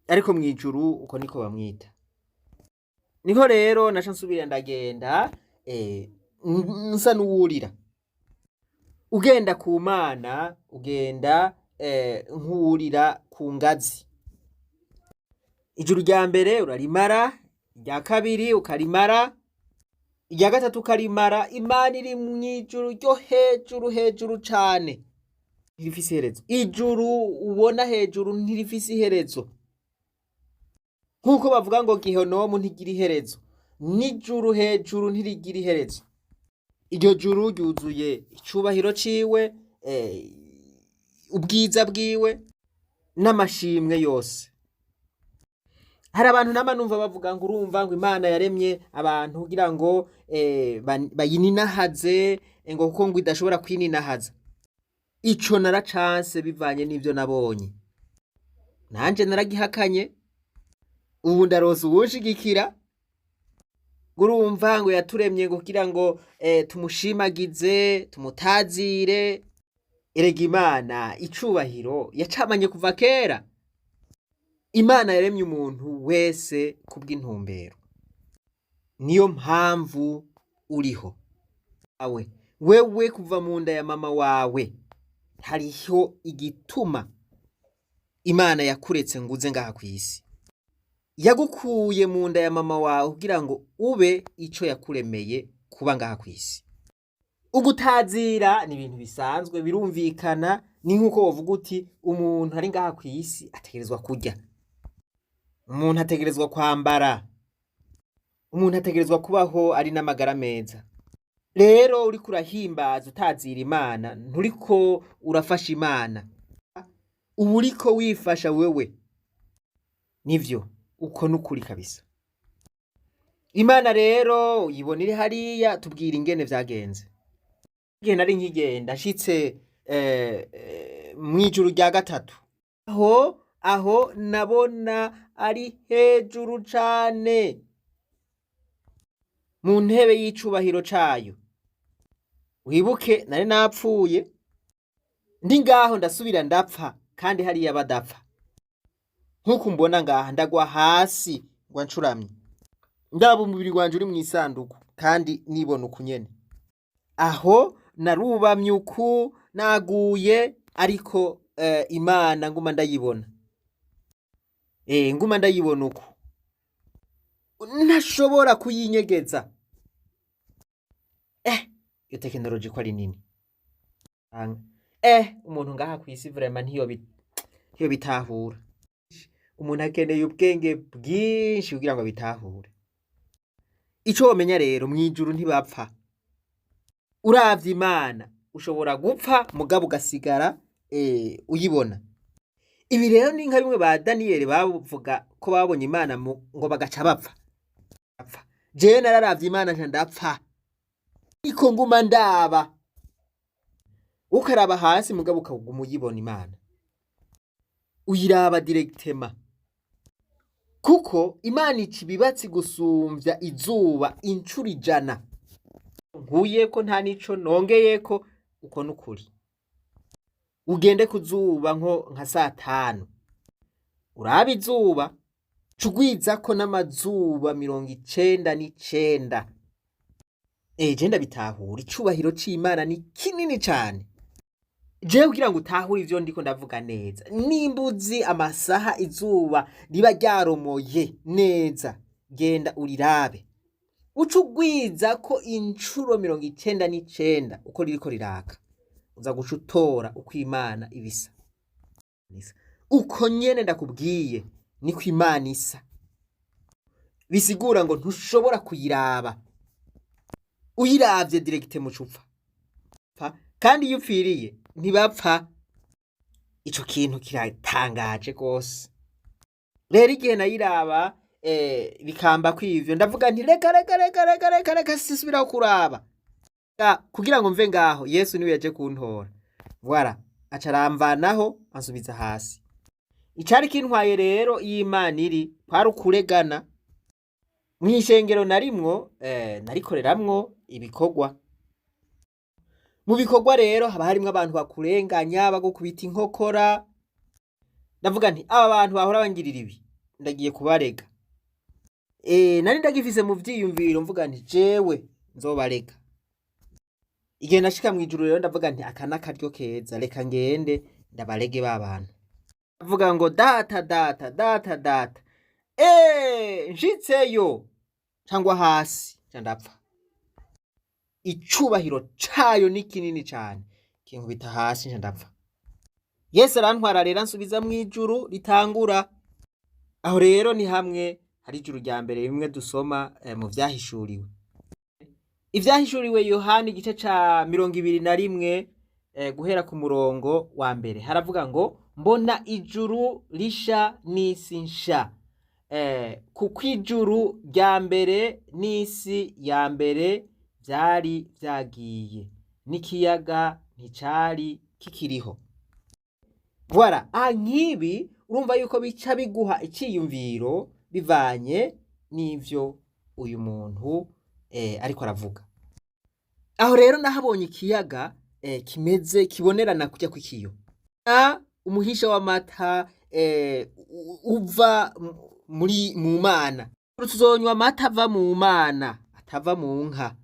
ariko mw'ijuru uko niko bamwita. Niho rero naca nsubira ndagenda, nsa n'uwurira. Ugenda ku Mana, ugenda nk'uwurira ku ngazi. Ijuru rya mbere urarimara, irya kabiri ukarimara, irya gatatu ukarimara. Imana iri mw'ijuru ryo hejuru, hejuru cane, ntirifise iherezo. Ijuru ubona hejuru ntirifise iherezo, nk'uko bavuga ngo gihonomu ntigira iherezo, n'ijuru hejuru ntirigira iherezo. Iryo juru ryuzuye icubahiro ciwe, ubwiza bwiwe n'amashimwe yose. Hari abantu nama numva bavuga ngo urumva ngo Imana yaremye abantu kugira ngo bayininahaze, ngo kuko ngo idashobora kwininahaza. Ico naracanse bivanye n'ivyo nabonye, nanje naragihakanye. Ubu ndaronse uwunshigikira. Ngo urumva ngo yaturemye ngo kugira ngo tumushimagize, tumutazire. Erega Imana icubahiro yacamanye kuva kera. Imana yaremye umuntu wese kubw'intumbero, niyo mpamvu uriho. Awe wewe kuva mu nda ya mama wawe hariho igituma Imana yakuretse ngo uze ngaha kw'isi. Yagukuye mu nda ya mama wawe kugira ngo ube ico yakuremeye kuba ngaha kw'isi. Ugutazira ni ibintu bisanzwe, birumvikana. Ni nk'uko wovuga uti umuntu ari ngaha ku isi ategerezwa kurya, umuntu ategerezwa kwambara, umuntu ategerezwa kubaho ari n'amagara meza. Rero uriko urahimbaza utazira Imana, nturiko urafasha Imana, uba uriko wifasha wewe. Nivyo, uko nukuri kabisa. Imana rero uyibona iri hariya. Tubwira ingene vyagenze. Igihe nari nkigenda, nshitse mw'ijuru rya gatatu, aho nabona ari hejuru cane mu ntebe y'icubahiro cayo. Wibuke nari napfuye, ndi ngaho ndasubira ndapfa, kandi hariya badapfa. Nk'uko mbona ngaha, ndagwa hasi, ngwa ncuramye, ndaba umubiri wanje uri mw'isanduku, kandi nibona uku nyene. Aho narubamye uku naguye, ariko Imana nguma ndayibona, nguma ndayibona uku, ntashobora kuyinyegeza. Iyo tekinoloji ko ari nini! Umuntu ngaha kw'isi vraiment ntiyobitahura. Umuntu akeneye ubwenge bwinshi kugira ngo abitahure. Ico womenya rero, mw'ijuru ntibapfa. Uravye Imana ushobora gupfa, mugabo ugasigara uyibona. Ibi rero ni nka bimwe ba Daniyeli bavuga ko babonye Imana ngo bagaca bapfa. Apfa. Jewe nararavye Imana nca ndapfa, ariko nguma ndaba. Ukaraba hasi, mugabo ukaguma uyibona Imana, uyiraba directement, kuko Imana ica ibibatsi gusumvya izuba incuro 100. Nkuyeko nta nico nongeyeko, uko nukuri. Ugende ku zuba nko nka satanu, urabe izuba, cugwizako n'amazuba 99. Je ndabitahura, icubahiro c'Imana ni kinini cane. Jewe kugira ngo utahure ivyo ndiko ndavuga neza, nimba uzi amasaha izuba riba ryaromoye neza, genda urirabe, uce ugwizako incuro 99 uko ririko riraka, uza guca utora uko Imana ibisa. Uko nyene ndakubwiye niko Imana isa. Bisigura ngo ntushobora kuyiraba. Uyiravye direct mucupfa, kandi iyo upfiriye ntibapfa. Ico kintu kiratangaje gose. Rero igihe nayiraba, bikamba kw'ivyo, ndavuga nti reka, reka, reka, reka, reka, reka, sisubiraho kuraba. Kugira ngo mve ngaho, Yesu niwe yaje kuntora. Voilà, aca aramvanaho ansubiza hasi. Icari kintwaye rero iyo Imana iri kwari ukuregana. Mw'ishengero narimwo, narikoreramwo ibikorwa. Mu bikorwa rero haba harimwo abantu bakurenganya, bagukubita inkokora. Ndavuga nti aba bantu bahora bangirira ibi, ndagiye kubarega. Nari ndagifise mu vyiyumviro, mvuga nti jewe nzobarega. Igihe nashika mw'ijuru rero, ndavuga nti aka n'akaryo keza, reka ngende ndabarege ba bantu. Ndavuga ngo data, data, data, data. Nshitseyo cangwa hasi nca ndapfa. Icubahiro cayo ni kinini cane, kinkubita hasi nca ndapfa. Yesu arantwara rero, ansubiza mw'ijuru ritangura. Aho rero ni hamwe hari ijuru rya mbere, rimwe dusoma mu Vyahishuriwe. Ivyahishuriwe Yohani igice ca 21, guhera ku murongo wa mbere, haravuga ngo mbona ijuru risha n'isi nsha, kuko ijuru rya mbere n'isi ya mbere vyari vyagiye, n'ikiyaga nticari kikiriho. Voilà, aha nk'ibi urumva yuko bica biguha iciyumviro bivanye n'ivyo uyu muntu ariko aravuga. Aho rero nahabonye ikiyaga kimeze kibonerana kurya kw'ikiyo. Umuhisha w'amata uva muri mu Mana. Tuzonywa amata ava mu Mana, atava mu nka.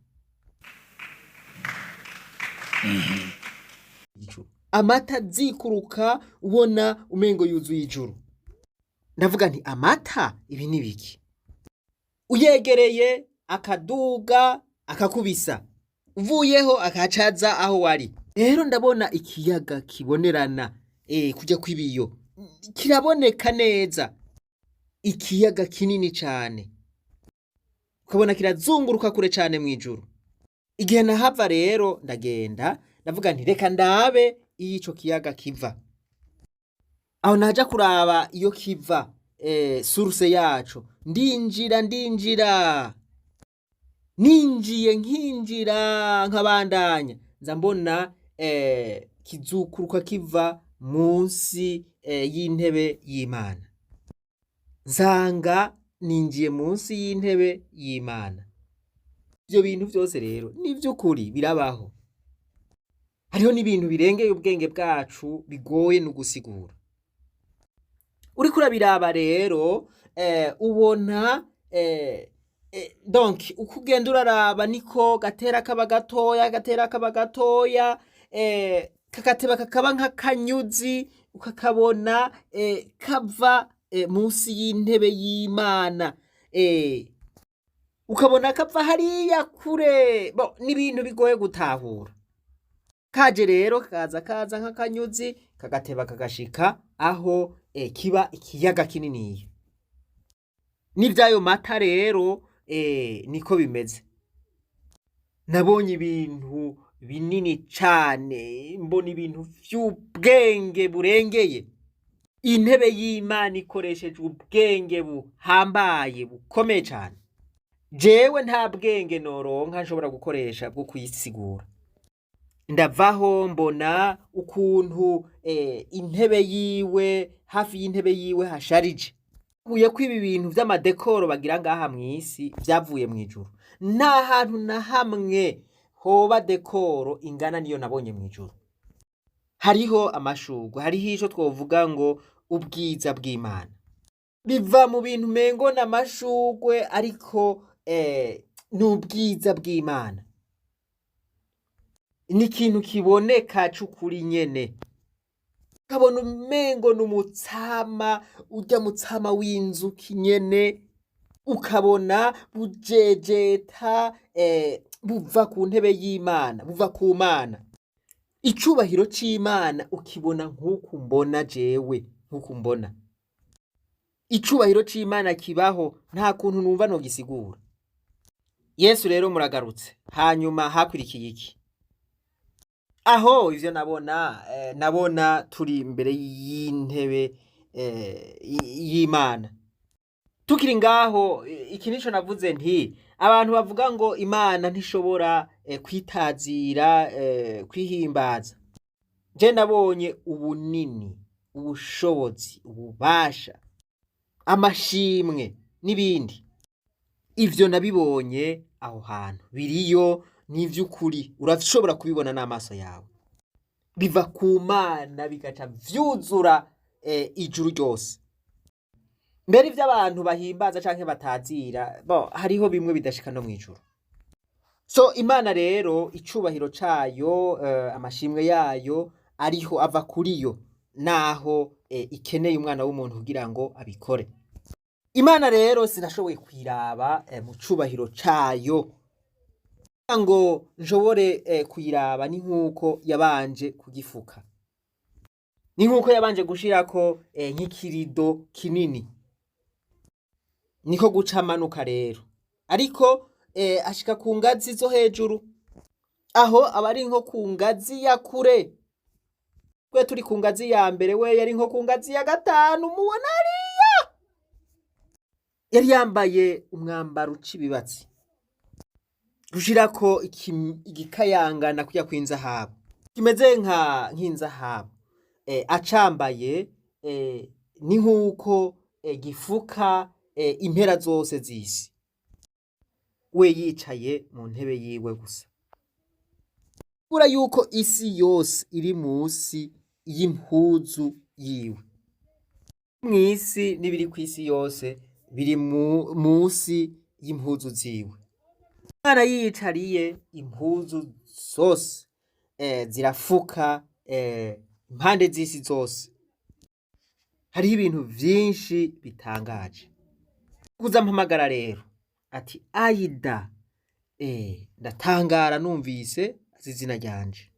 Ijuru. Amata azikuruka, ubona umengo yuzuye ijuru. Ndavuga nti amata ibi ni biki? Uyegereye akaduga akakubisa. Uvuyeho akacaza aho wari. Rero ndabona ikiyaga kibonerana, kujya kw'ibiyo kiraboneka neza, ikiyaga kinini cane, ukabona kirazunguruka kure cane mw'ijuru. Igihe nahava rero ndagenda ndavuga nti: "Reka ndabe iyo ico kiyaga kiva." Aho naja kuraba iyo kiva, source yaco, ndinjira, ndinjira, ninjiye nkinjira nkabandanya, nza mbona kizukuruka kiva munsi y'intebe y'Imana. Nsanga ninjiye munsi y'intebe y'Imana. Ivyo bintu vyose rero ni vy'ukuri birabaho. Hariho n'ibintu birengeye ubwenge bwacu, bigoye no gusigura. Uriko urabiraba rero, ubona donc uko ugenda uraraba niko gatera kaba gatoya, gatera kaba gatoya, kagateba kakaba nk'akanyuzi, ukakabona kava munsi y'intebe y'Imana, ukabona kava hariya kure. Bon, n'ibintu bigoye gutahura. Kaje rero kaza, kaza nk'akanyuzi, kagateba kagashika aho kiba ikiyaga kininiya. N'ivy'ayo mata rero niko bimeze. Nabonye ibintu binini cane, mbona ibintu vy'ubwenge burengeye. Intebe y'Imana ikoresheje ubwenge buhambaye, bukomeye cane. Jewe nta bwenge noronka nshobora gukoresha bwo kuyisigura. Ndavaho mbona ukuntu intebe yiwe, hafi y'intebe yiwe hasharije. Huye ko ibi bintu vy'ama décor bagira ngaha mw'isi vyavuye mw'ijuru. Nta hantu na hamwe hoba décor ingana niyo nabonye mw'ijuru. Hariho amashurwe, hariho ico twovuga ngo ubwiza bw'Imana. Biva mu bintu umengo n'amashurwe, ariko ni ubwiza bw'Imana. Ni ikintu kiboneka c'ukuri nyene. Ukabona umengo n'umutsama, urya mutsama w'inzuki nyene, ukabona bujejeta, buva ku ntebe y'Imana, buva ku Mana. Icubahiro c'Imana ukibona nk'uku mbona jewe, nk'uku mbona. Icubahiro c'Imana kibaho, nta kuntu numva nogisigura. Yesu rero muragarutse, hanyuma hakurikiye iki? Aho ivyo nabona, nabona turi imbere y'intebe y'Imana. Tukiri ngaho, iki nico navuze nti: abantu bavuga ngo Imana ntishobora kwitazira, kwihimbaza. Je nabonye ubunini, ubushobozi, ububasha, amashimwe n'ibindi. Ivyo nabibonye aho hantu, biriyo, ni ivy'ukuri, urashobora kubibona n'amaso yawe. Biva ku Mana bigaca vyuzura ijuru ryose. Mbere ivyo abantu bahimbaza canke batazira, bo hariho bimwe bidashika no mw'ijuru. So Imana rero, icubahiro cayo, amashimwe yayo ariho ava kuri yo, naho ikeneye umwana w'umuntu kugira ngo abikore. Imana rero sinashoboye kuyiraba mu cubahiro cayo. Kugira ngo nshobore kuyiraba, ni nk'uko yabanje kugifuka. Ni nk'uko yabanje gushirako nk'ikirido kinini. Niko guca amanuka rero. Ariko ashika ku ngazi zo hejuru. Aho aba ari nko ku ngazi ya kure. Twe turi ku ngazi ya mbere, we yari nko ku ngazi ya gatanu, mubona hariya. Yari yambaye umwambaro uca ibibatsi. Gushirako igikayangana kurya kw'inzahabu. Kimeze nka nk'inzahabu. Acambaye, ni nk'uko gifuka impera zose z'isi. We yicaye mu ntebe yiwe gusa. Kubura yuko isi yose iri musi y'impuzu yiwe. Mw'isi n'ibiri kw'isi yose biri musi y'impuzu ziwe. Umwana yiyicariye, impuzu zose zirafuka impande z'isi zose. Hariho ibintu vyinshi bitangaje. Kuza mpamagara rero ati: "Aida." Ndatangara numvise azi izina ryanje.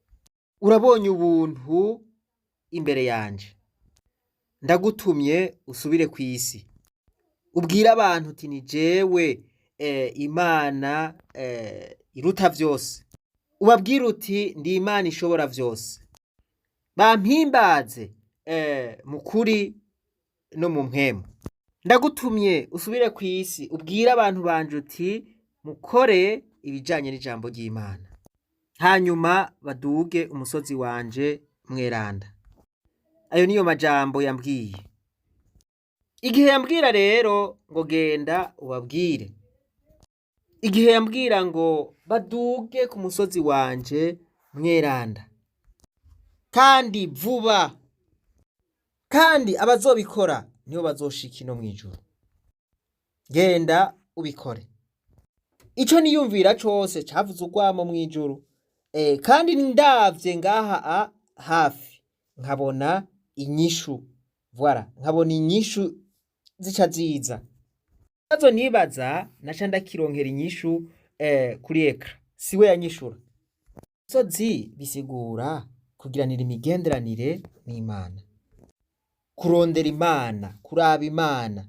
Urabonye ubuntu imbere yanje, ndagutumye usubire ku isi, ubwire abantu uti ni jewe Imana iruta vyose, ubabwire uti ndi Imana ishobora vyose, bampimbaze mu kuri no mu mpwemu. Ndagutumye usubire ku isi, ubwire abantu banje uti mukore ibijanye n'ijambo ry'Imana, hanyuma baduge umusozi wanje mweranda. Ayo niyo majambo yambwiye. Igihe yambwira rero ngo genda ubabwire, igihe yambwira ngo baduge ku musozi wanje mweranda, kandi vuba, kandi abazobikora nibo bazoshika ino mw'ijuru. Genda ubikore. Ico niyumvira cose cavuze urwamo mw'ijuru. Kandi ndavye ngaha hafi nkabona inyishu, voilà, nkabona inyishu zica ziza. Ikibazo nibaza naca ndakironkera inyishu kuri écran, siwe yanyishura. Umusozi bisigura kugiranira imigenderanire n'Imana, kurondera Imana, kuraba Imana.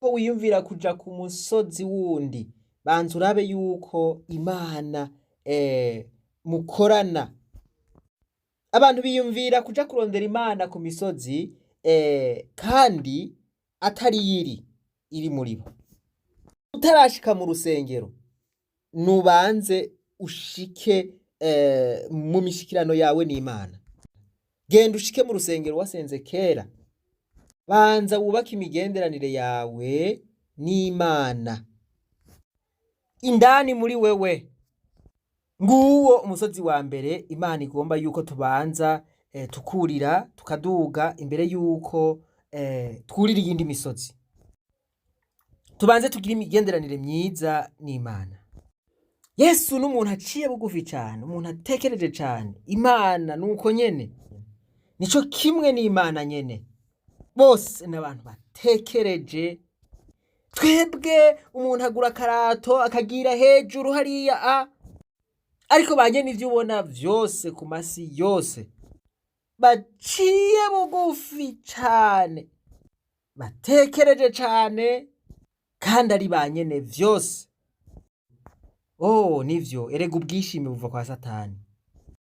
Ko wiyumvira kuja ku musozi wundi, banza urabe yuko Imana mukorana. Abantu biyumvira kuja kurondera Imana ku misozi kandi atari yiri iri muri bo. Utarashika mu rusengero, nubanze ushike mu mishikirano yawe n'Imana. Genda ushike mu rusengero wasenze kera, banza wubake imigenderanire yawe n'Imana indani muri wewe. Nguwo umusozi wa mbere Imana igomba yuko tubanza tukurira tukaduga imbere yuko twurira iyindi misozi. Tubanze tugire imigenderanire myiza n'Imana. Yesu n'umuntu aciye bugufi cane, umuntu atekereje cane. Imana nuko nyene, nico kimwe n'Imana nyene, bose n'abantu batekereje. Twebwe umuntu agura akarato akagira hejuru hariya a, ariko ba nyene ivyo ubona vyose ku masi yose baciye bugufi cane, batekereje cane, kandi ari ba nyene vyose. Oh, nivyo erega ubwishime buva kwa Satani.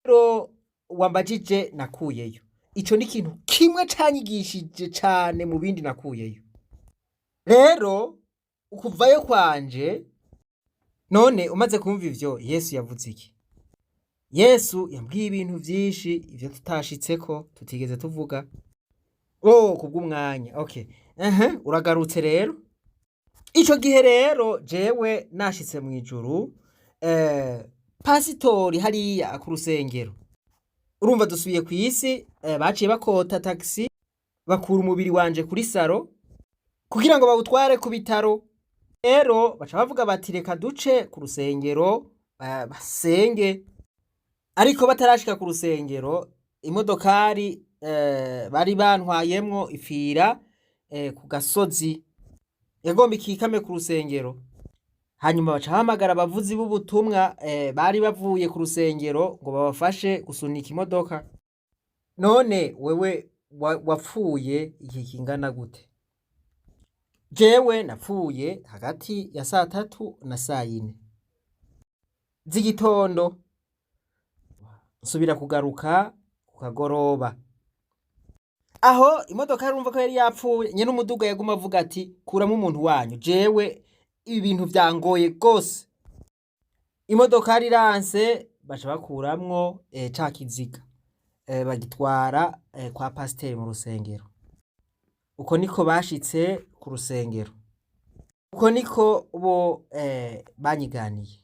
Rero wambajije nakuyeyo, ico ni ikintu kimwe canyigishije cane mu bindi nakuyeyo. Rero ukuvayo kwanje, none umaze kumva ivyo, Yesu yavuze iki? Yesu yambwiye ibintu vyinshi, ivyo tutashitseko, tutigeze tuvuga. Oh, kubw'umwanya, okay. Ehe, uragarutse rero. Ico gihe rero jewe nashitse mw'ijuru, pasitori hariya ku rusengero, urumva dusubiye kw'isi, baciye bakota taxi, bakura umubiri wanje kuri salon kugira ngo bawutware ku bitaro. Rero baca bavuga bati reka duce ku rusengero basenge. Ariko batarashika ku rusengero, imodokari bari bantwayemwo ifira ku gasozi, yagomba ikikame ku rusengero. Hanyuma baca bahamagara abavuzi b'ubutumwa bari bavuye ku rusengero ngo babafashe gusunika imodoka. None wewe wapfuye igihe kingana gute? Jewe napfuye hagati ya 3:00 na 4:00 z'igitondo, nsubira kugaruka ku kagoroba. Aho imodoka urumva ko yari yapfuye, nyene umuduga yaguma avuga ati kuramwo umuntu wanyu, jewe ibi bintu vyangoye gose. Imodokari iranse, baca bakuramwo ca kiziga, bagitwara kwa pasiteri mu rusengero. Uko niko bashitse ku rusengero, uko niko bo banyiganiye.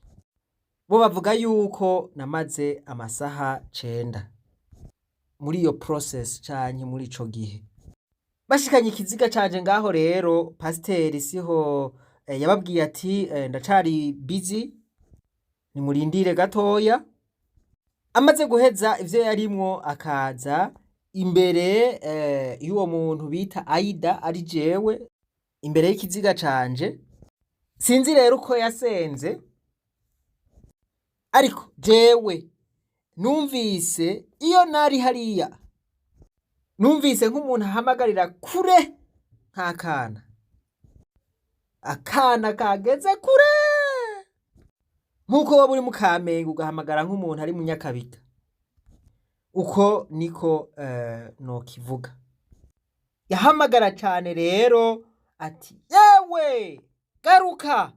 Bo bavuga yuko namaze amasaha 9 muri iyo process canke muri ico gihe. Bashikanye ikiziga canje ngaho rero, pasiteri siho yababwiye ati ndacari busy, nimurindire gatoya. Amaze guheza ivyo yarimwo, akaza imbere y'uwo muntu bita Aida, ari jewe, imbere y'ikiziga canje. Sinzi rero uko yasenze. Ariko jewe numvise iyo nari hariya, numvise nk'umuntu ahamagarira kure, nk'akana, akana kageze kure, nk'uko waba uri mu Kamenge ugahamagara nk'umuntu ari mu Nyakabika. Uko niko nokivuga. Yahamagara cane rero ati: "Yewe, garuka!"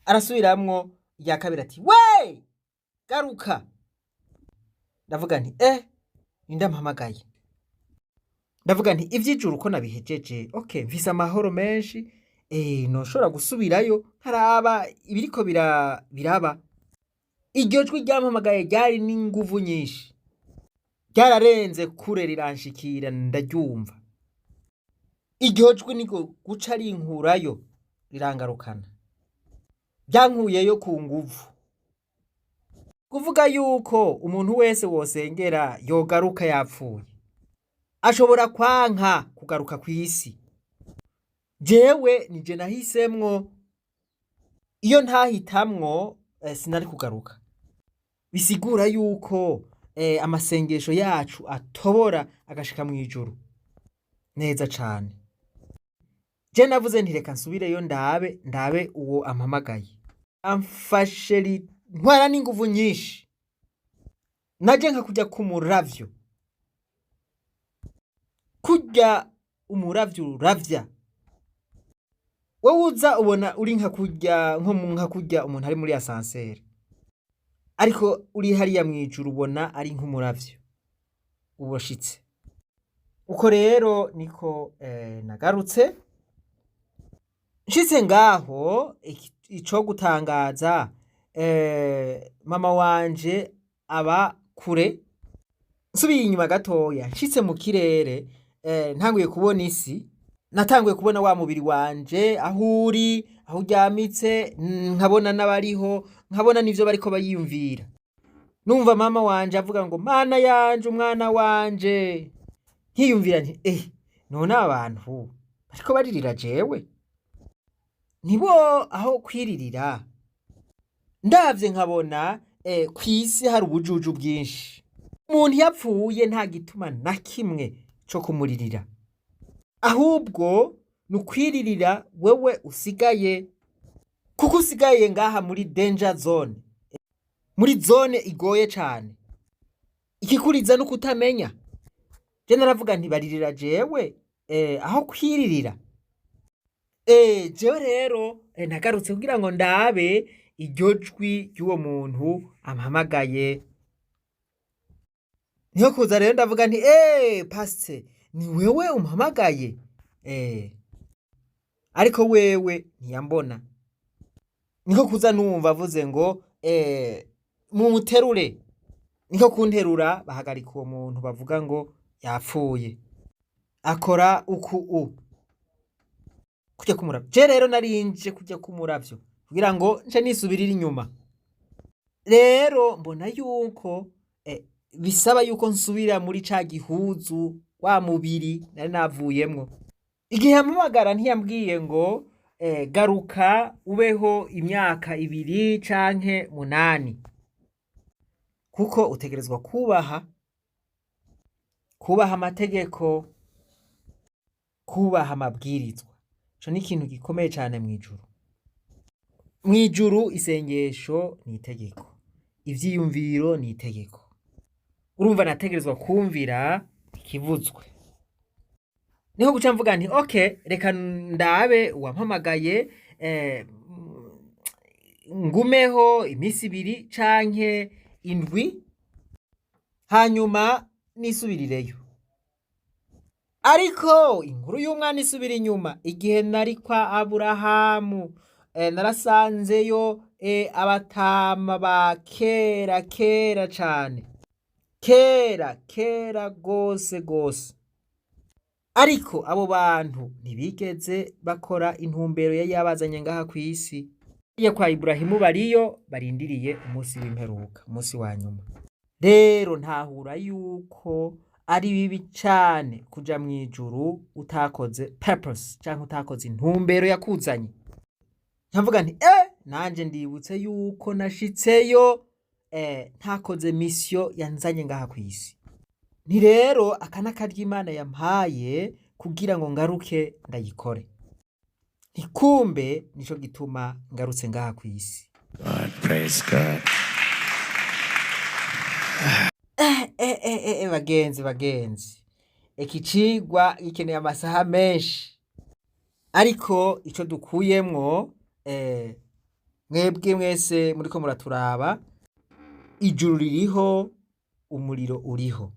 Arasubiramwo irya kabiri ati: "We, garuka!" Ndavuga nti: "Eh, ninde ampamagaye?" Ndavuga nti: "Ivy'ijuru ko nabihejeje, okay, mfise amahoro menshi, noshobora gusubirayo nkaraba ibiriko biraba." Iryo jwi ryampamagaye ryari n'inguvu nyinshi, ryararenze kure riranshikira, ndaryumva. Iryo jwi niko guca rinkurayo, rirangarukana, ryankuyeyo ku nguvu. Kuvuga yuko umuntu wese wosengera yogaruka yapfuye, ashobora kwanka kugaruka kw'isi. Jewe nije nahisemwo, iyo ntahitamwo sinari kugaruka. Bisigura yuko amasengesho yacu atobora agashika mw'ijuru neza cane. Je navuze nti: "Reka nsubireyo ndabe uwo ampamagaye." Amfashe ntwara n'inguvu nyinshi, naje nka kujya k'umuravyo, kurya umuravyo uravya, wowe uza ubona uri nka kurya, nko nka kurya umuntu ari muri ascenseur, ariko uri hariya mw'ijuru ubona ari nk'umuravyo ubashitse. Uko rero niko nagarutse. Nshitse ngaho, ico gutangaza, mama wanje aba kure. Nsubiye inyuma gatoya, nshitse mu kirere, ntanguye kubona isi, natanguye kubona wa mubiri wanje aho uri, aho uryamitse, nkabona n'abariho, nkabona n'ivyo bariko bayiyumvira. Numva mama wanje avuga ngo: "Mana yanje, umwana wanje!" Nkiyumvira nti: "Eh, none abantu bariko baririra jewe nibo aho kwiririra?" Ndavye nkabona kw'isi hari ubujuju bwinshi. Umuntu yapfuye nta gituma na kimwe co kumuririra, ahubwo ni ukwiririra wewe usigaye, kuko usigaye ngaha muri danger zone, muri zone igoye cane. Ikikuriza no kutamenya. Je naravuga nti: "Baririra jewe aho kwiririra." Jewe rero nagarutse kugira ngo ndabe iryo jwi ry'uwo muntu ampamagaye. Niho kuza rero ndavuga nti: "Pasite, ni wewe umpamagaye?" Ariko wewe ntiyambona. Niko kuza numva avuze ngo: "Mumuterure." Niko kunterura, bahagarika uwo muntu bavuga ngo yapfuye, akora uku u kujya kumuravyo. Je rero narinje kujya kumuravyo kugira ngo nce nisubirira inyuma. Rero mbona yuko bisaba yuko nsubira muri ca gihuzu, wa mubiri nari navuyemwo. Igihe yampamagara ntiyambwiye ngo garuka ubeho imyaka 2 canke 8, kuko utegerezwa kubaha amategeko, kubaha amabwirizwa. Ico ni ikintu gikomeye cane mw'ijuru. Mw'ijuru isengesho ni itegeko, ivyiyumviro ni itegeko. Urumva nategerezwa kumvira ikivuzwe. Niho guca mvuga nti: "Okay, reka ndabe uwampamagaye, ngumeho iminsi 2 canke 7, hanyuma nisubirireyo." Ariko inkuru y'umwana isubira inyuma. Igihe nari kwa Aburahamu, narasanzeyo abatama ba kera, kera cane, kera kera gose gose. Ariko abo bantu ntibigeze bakora intumbero yari yabazanye ngaha kw'isi. Iyo kwa Iburahimu bariyo barindiriye umunsi w'imperuka, umunsi wa nyuma. Rero ntahura yuko ari bibi cane kuja mw'ijuru utakoze purpose canke utakoze intumbero yakuzanye. Nkavuga nti: Nanje ndibutse yuko nashitseyo ntakoze mission yanzanye ngaha kw'isi. Nti rero aka n'akaryo Imana yampaye kugira ngo ngaruke ndayikore. Nti kumbe nico gituma ngarutse ngaha kw'isi. God, praise God. Bagenzi, bagenzi, iki cigwa gikeneye amasaha menshi, ariko ico dukuyemwo, mwebwe mwese muriko muraturaba, ijuru ririho, umuriro uriho,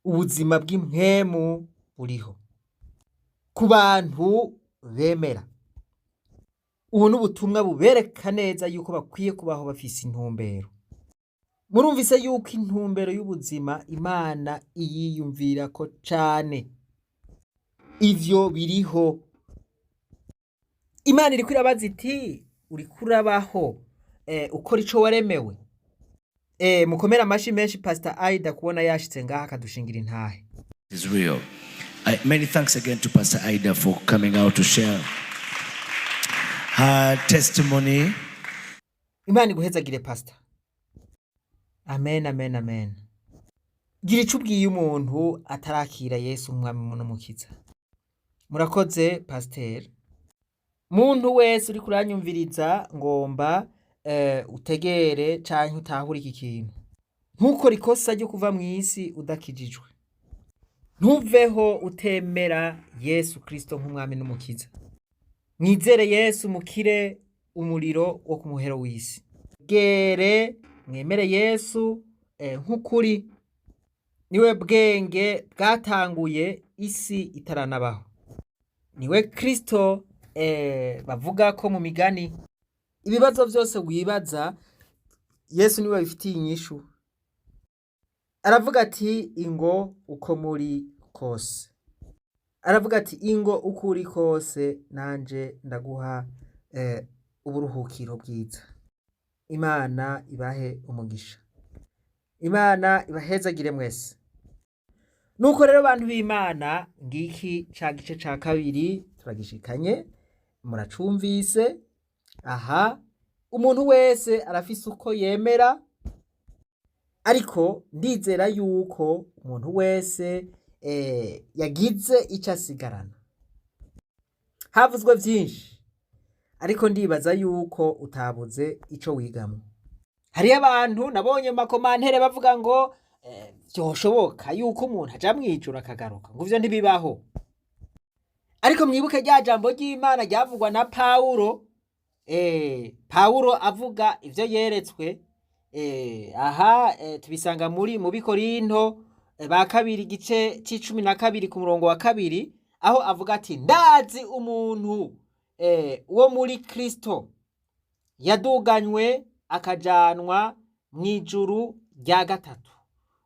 ubuzima bw'impwemu buriho ku bantu bemera. Ubu ni ubutumwa bubereka neza yuko bakwiye kubaho bafise intumbero. Murumvise yuko intumbero y'ubuzima Imana iyiyumvirako cane. Ivyo biriho. Imana iriko irabaza iti: "Uriko urabaho ukora ico waremewe?" Mukomere amashi menshi Pastor Aida kubona yashitse ngaha akadushingira intahe. Is real. Many thanks again to Pastor Ida for coming out to share her testimony. Imana iguhezagire, Pastor. Amen, amen, amen. Gira ico ubwiye umuntu atarakira Yesu umwami n'umukiza. Murakoze, Pasteur. Muntu wese uriko uranyumviriza, ngomba utegere canke utahure iki kintu. Ntukore ikosa ryo kuva mw'isi udakijijwe. Ntuveho utemera Yesu Kristo nk'umwami n'umukiza. Mwizere Yesu mukire umuriro wo ku muhero w'isi. Gere mwemere Yesu nk'ukuri, niwe bwenge bwatanguye isi itaranabaho. Niwe Kristo bavuga ko mu migani. Ibibazo vyose wibaza, Yesu niwe abifitiye inyishu. Aravuga ati: "Ingo uko muri kose." Aravuga ati: "Ingo uko uri kose, nanje ndaguha uburuhukiro bwiza." Imana ibahe umugisha. Imana ibahezagire mwese. Nuko rero, bantu b'Imana, ngiki ca gice ca kabiri turagishikanye, muracumvise. Aha umuntu wese arafise uko yemera, ariko ndizera yuko umuntu wese yagize ico asigarana. Havuzwe vyinshi, ariko ndibaza yuko utabuze ico wigamwo. Hariyo abantu nabonye mu ma commentaires bavuga ngo vyoshoboka yuko umuntu aja mw'ijuru akagaruka, ngo ivyo ntibibaho. Ariko mwibuke rya jambo ry'Imana ryavugwa na Pawulo, Pawulo avuga ivyo yeretswe. Aha tubisanga muri mu Bikorinto ba kabiri, igice c'12 ku murongo wa 2, aho avuga ati: "Ndazi umuntu wo muri Kristo yaduganywe akajanwa mw'ijuru rya gatatu.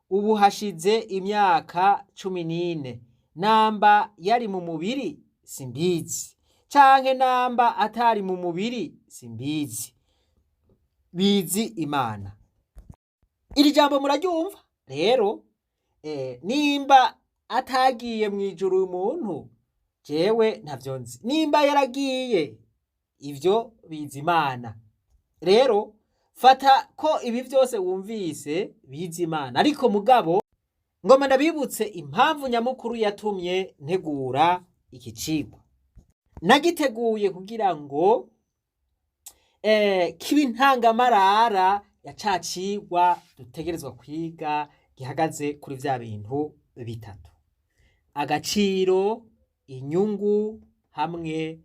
Ubu hashize imyaka 14. Namba yari mu mubiri simbizi, canke namba atari mu mubiri simbizi, bizi Imana." Iri jambo muraryumva rero. Nimba atagiye mw'ijuru uyu muntu, jewe ntavyo nzi. Nimba yaragiye, ivyo bizi Imana. Rero fata ko ibi vyose wumvise bizi Imana. Ariko mugabo ngoma ndabibutse impamvu nyamukuru yatumye ntegura iki cigwa. Nagiteguye kugira ngo kibe intangamarara ya ca cigwa dutegerezwa kwiga gihagaze kuri vya bintu bitatu: agaciro, inyungu hamwe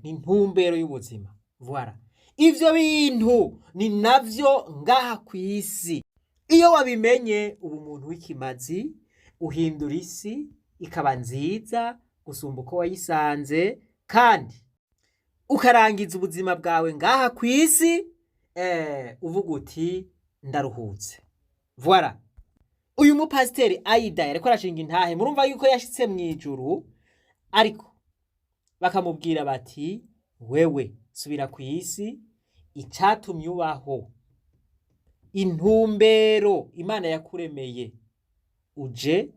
n'intumbero y'ubuzima. Voilà. Ivyo bintu ni navyo ngaha kw'isi. Iyo wabimenye, uba umuntu w'ikimazi, uhindura isi ikaba nziza gusumba uko wayisanze, kandi ukarangiza ubuzima bwawe ngaha kw'isi uvuga uti: "Ndaruhutse." Voilà. Uyu mupasiteri Aida yariko arashinga intahe, murumva yuko yashitse mw'ijuru, ariko bakamubwira bati: "Wewe subira kw'isi, icatumye ubaho, intumbero Imana yakuremeye, uje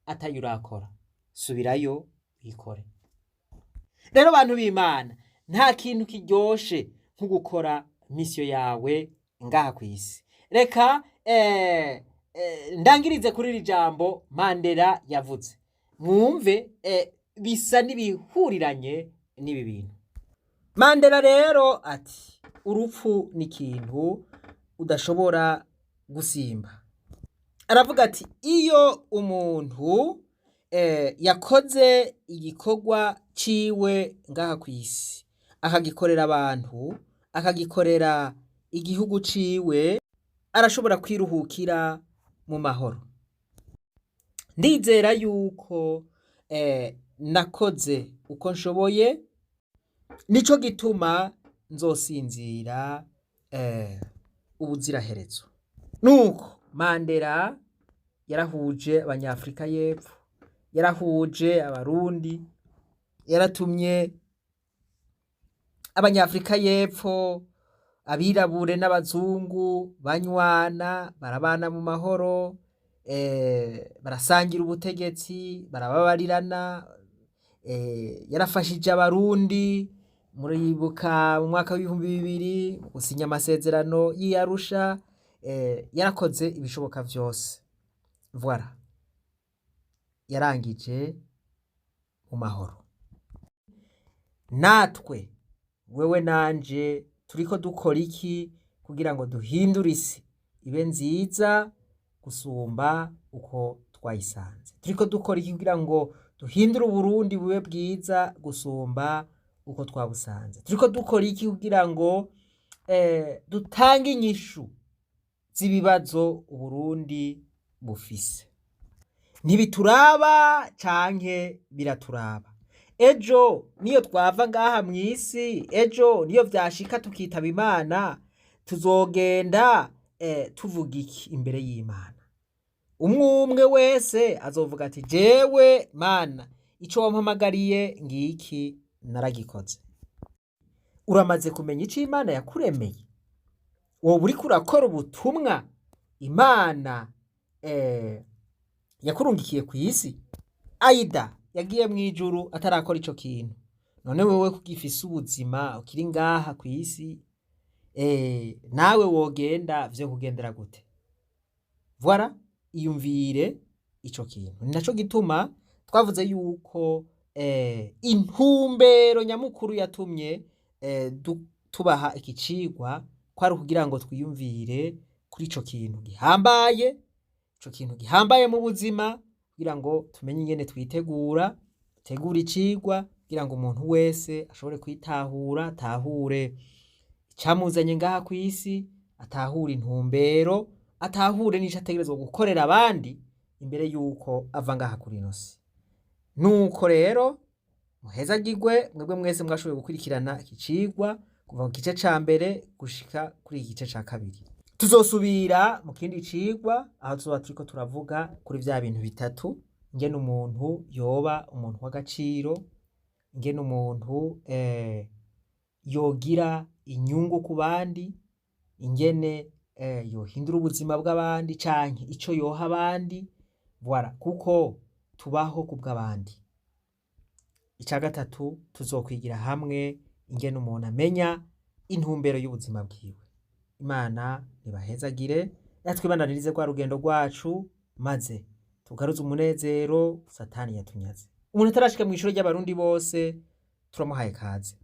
atayo urakora, subirayo uyikore." Rero, bantu b'Imana, nta kintu kiryoshe. nko gukora misiyo yawe ngaha ku isi. Reka ndangirize kuri iri jambo Mandela yavuze, mwumve bisa n'ibihuriranye n'ibi bintu. Mandela rero ati urupfu ni ikintu udashobora gusimba. Aravuga ati iyo umuntu yakoze igikorwa ciwe ngaha ku isi, akagikorera abantu, akagikorera igihugu ciwe, arashobora kwiruhukira mu mahoro. Ndizera yuko nakoze uko nshoboye, nico gituma nzosinzira ubuziraherezo. Nuko Mandela yarahuje Abanyafrika y'Epfo, yarahuje Abarundi, yaratumye Abanyafrika y'Epfo, abirabure n'abazungu banywana, barabana mu mahoro, barasangira ubutegetsi, barababarirana, yarafashije Abarundi. Muribuka mu mwaka w'2000 mu gusinya amasezerano y'i Arusha, yarakoze ibishoboka vyose. Voilà. Yarangije mu mahoro. Natwe, wewe nanje, turiko dukora iki kugira ngo duhindure isi ibe nziza gusumba uko twayisanze? Turiko dukora iki kugira ngo duhindure Uburundi bube bwiza gusumba uko twabusanze? Turiko dukora iki kugira ngo dutange inyishu z'ibibazo Uburundi bufise? Ntibituraba canke biraturaba? Ejo niyo twava ngaha mw'isi, ejo niyo vyashika tukitaba Imana, tuzogenda tuvuga iki imbere y'Imana? Umwe umwe wese azovuga ati jewe Mana, ico wampamagariye ngiki naragikoze. Uramaze kumenya ico Imana yakuremeye? Woba uriko urakora ubutumwa Imana yakurungikiye kw'isi? Aida yagiye mw'ijuru atarakora ico kintu. None wewe kugifise ubuzima ukiri ngaha kw'isi, nawe wogenda vyo kugendera gute? Voilà, iyumvire ico kintu. Ni naco gituma twavuze yuko intumbero nyamukuru yatumye tubaha iki cigwa kwari ukugira ngo twiyumvire kuri ico kintu gihambaye, ico kintu gihambaye mu buzima, kugira ngo tumenye ingene twitegura, dutegure icigwa kugira ngo umuntu wese ashobore kwitahura, atahure icamuzanye ngaha kw'isi, atahure intumbero, atahure n'ico ategerezwa gukorera abandi imbere yuko ava ngaha kuri ino si. Nuko rero muhezagirwe mwebwe mwese mwashoboye gukurikirana iki cigwa kuva ku gice ca mbere gushika kuri iki gice ca kabiri. Tuzosubira mu kindi cigwa aho tuzoba turiko turavuga kuri vya bintu bitatu: ingene umuntu yoba umuntu w'agaciro, ingene umuntu yogira inyungu ku bandi, ingene yohindura ubuzima bw'abandi canke ico yoha abandi, voilà, kuko tubaho kubw'abandi. Ica gatatu, tuzokwigira hamwe ingene umuntu amenya intumbero y'ubuzima bwiwe. Imana nibahezagire, twibandanirize rwa rugendo rwacu, maze tugaruze umunezero Satani yatunyaze. Umuntu atarashika mw'ishure ry'Abarundi bose, turamuhaye kaze.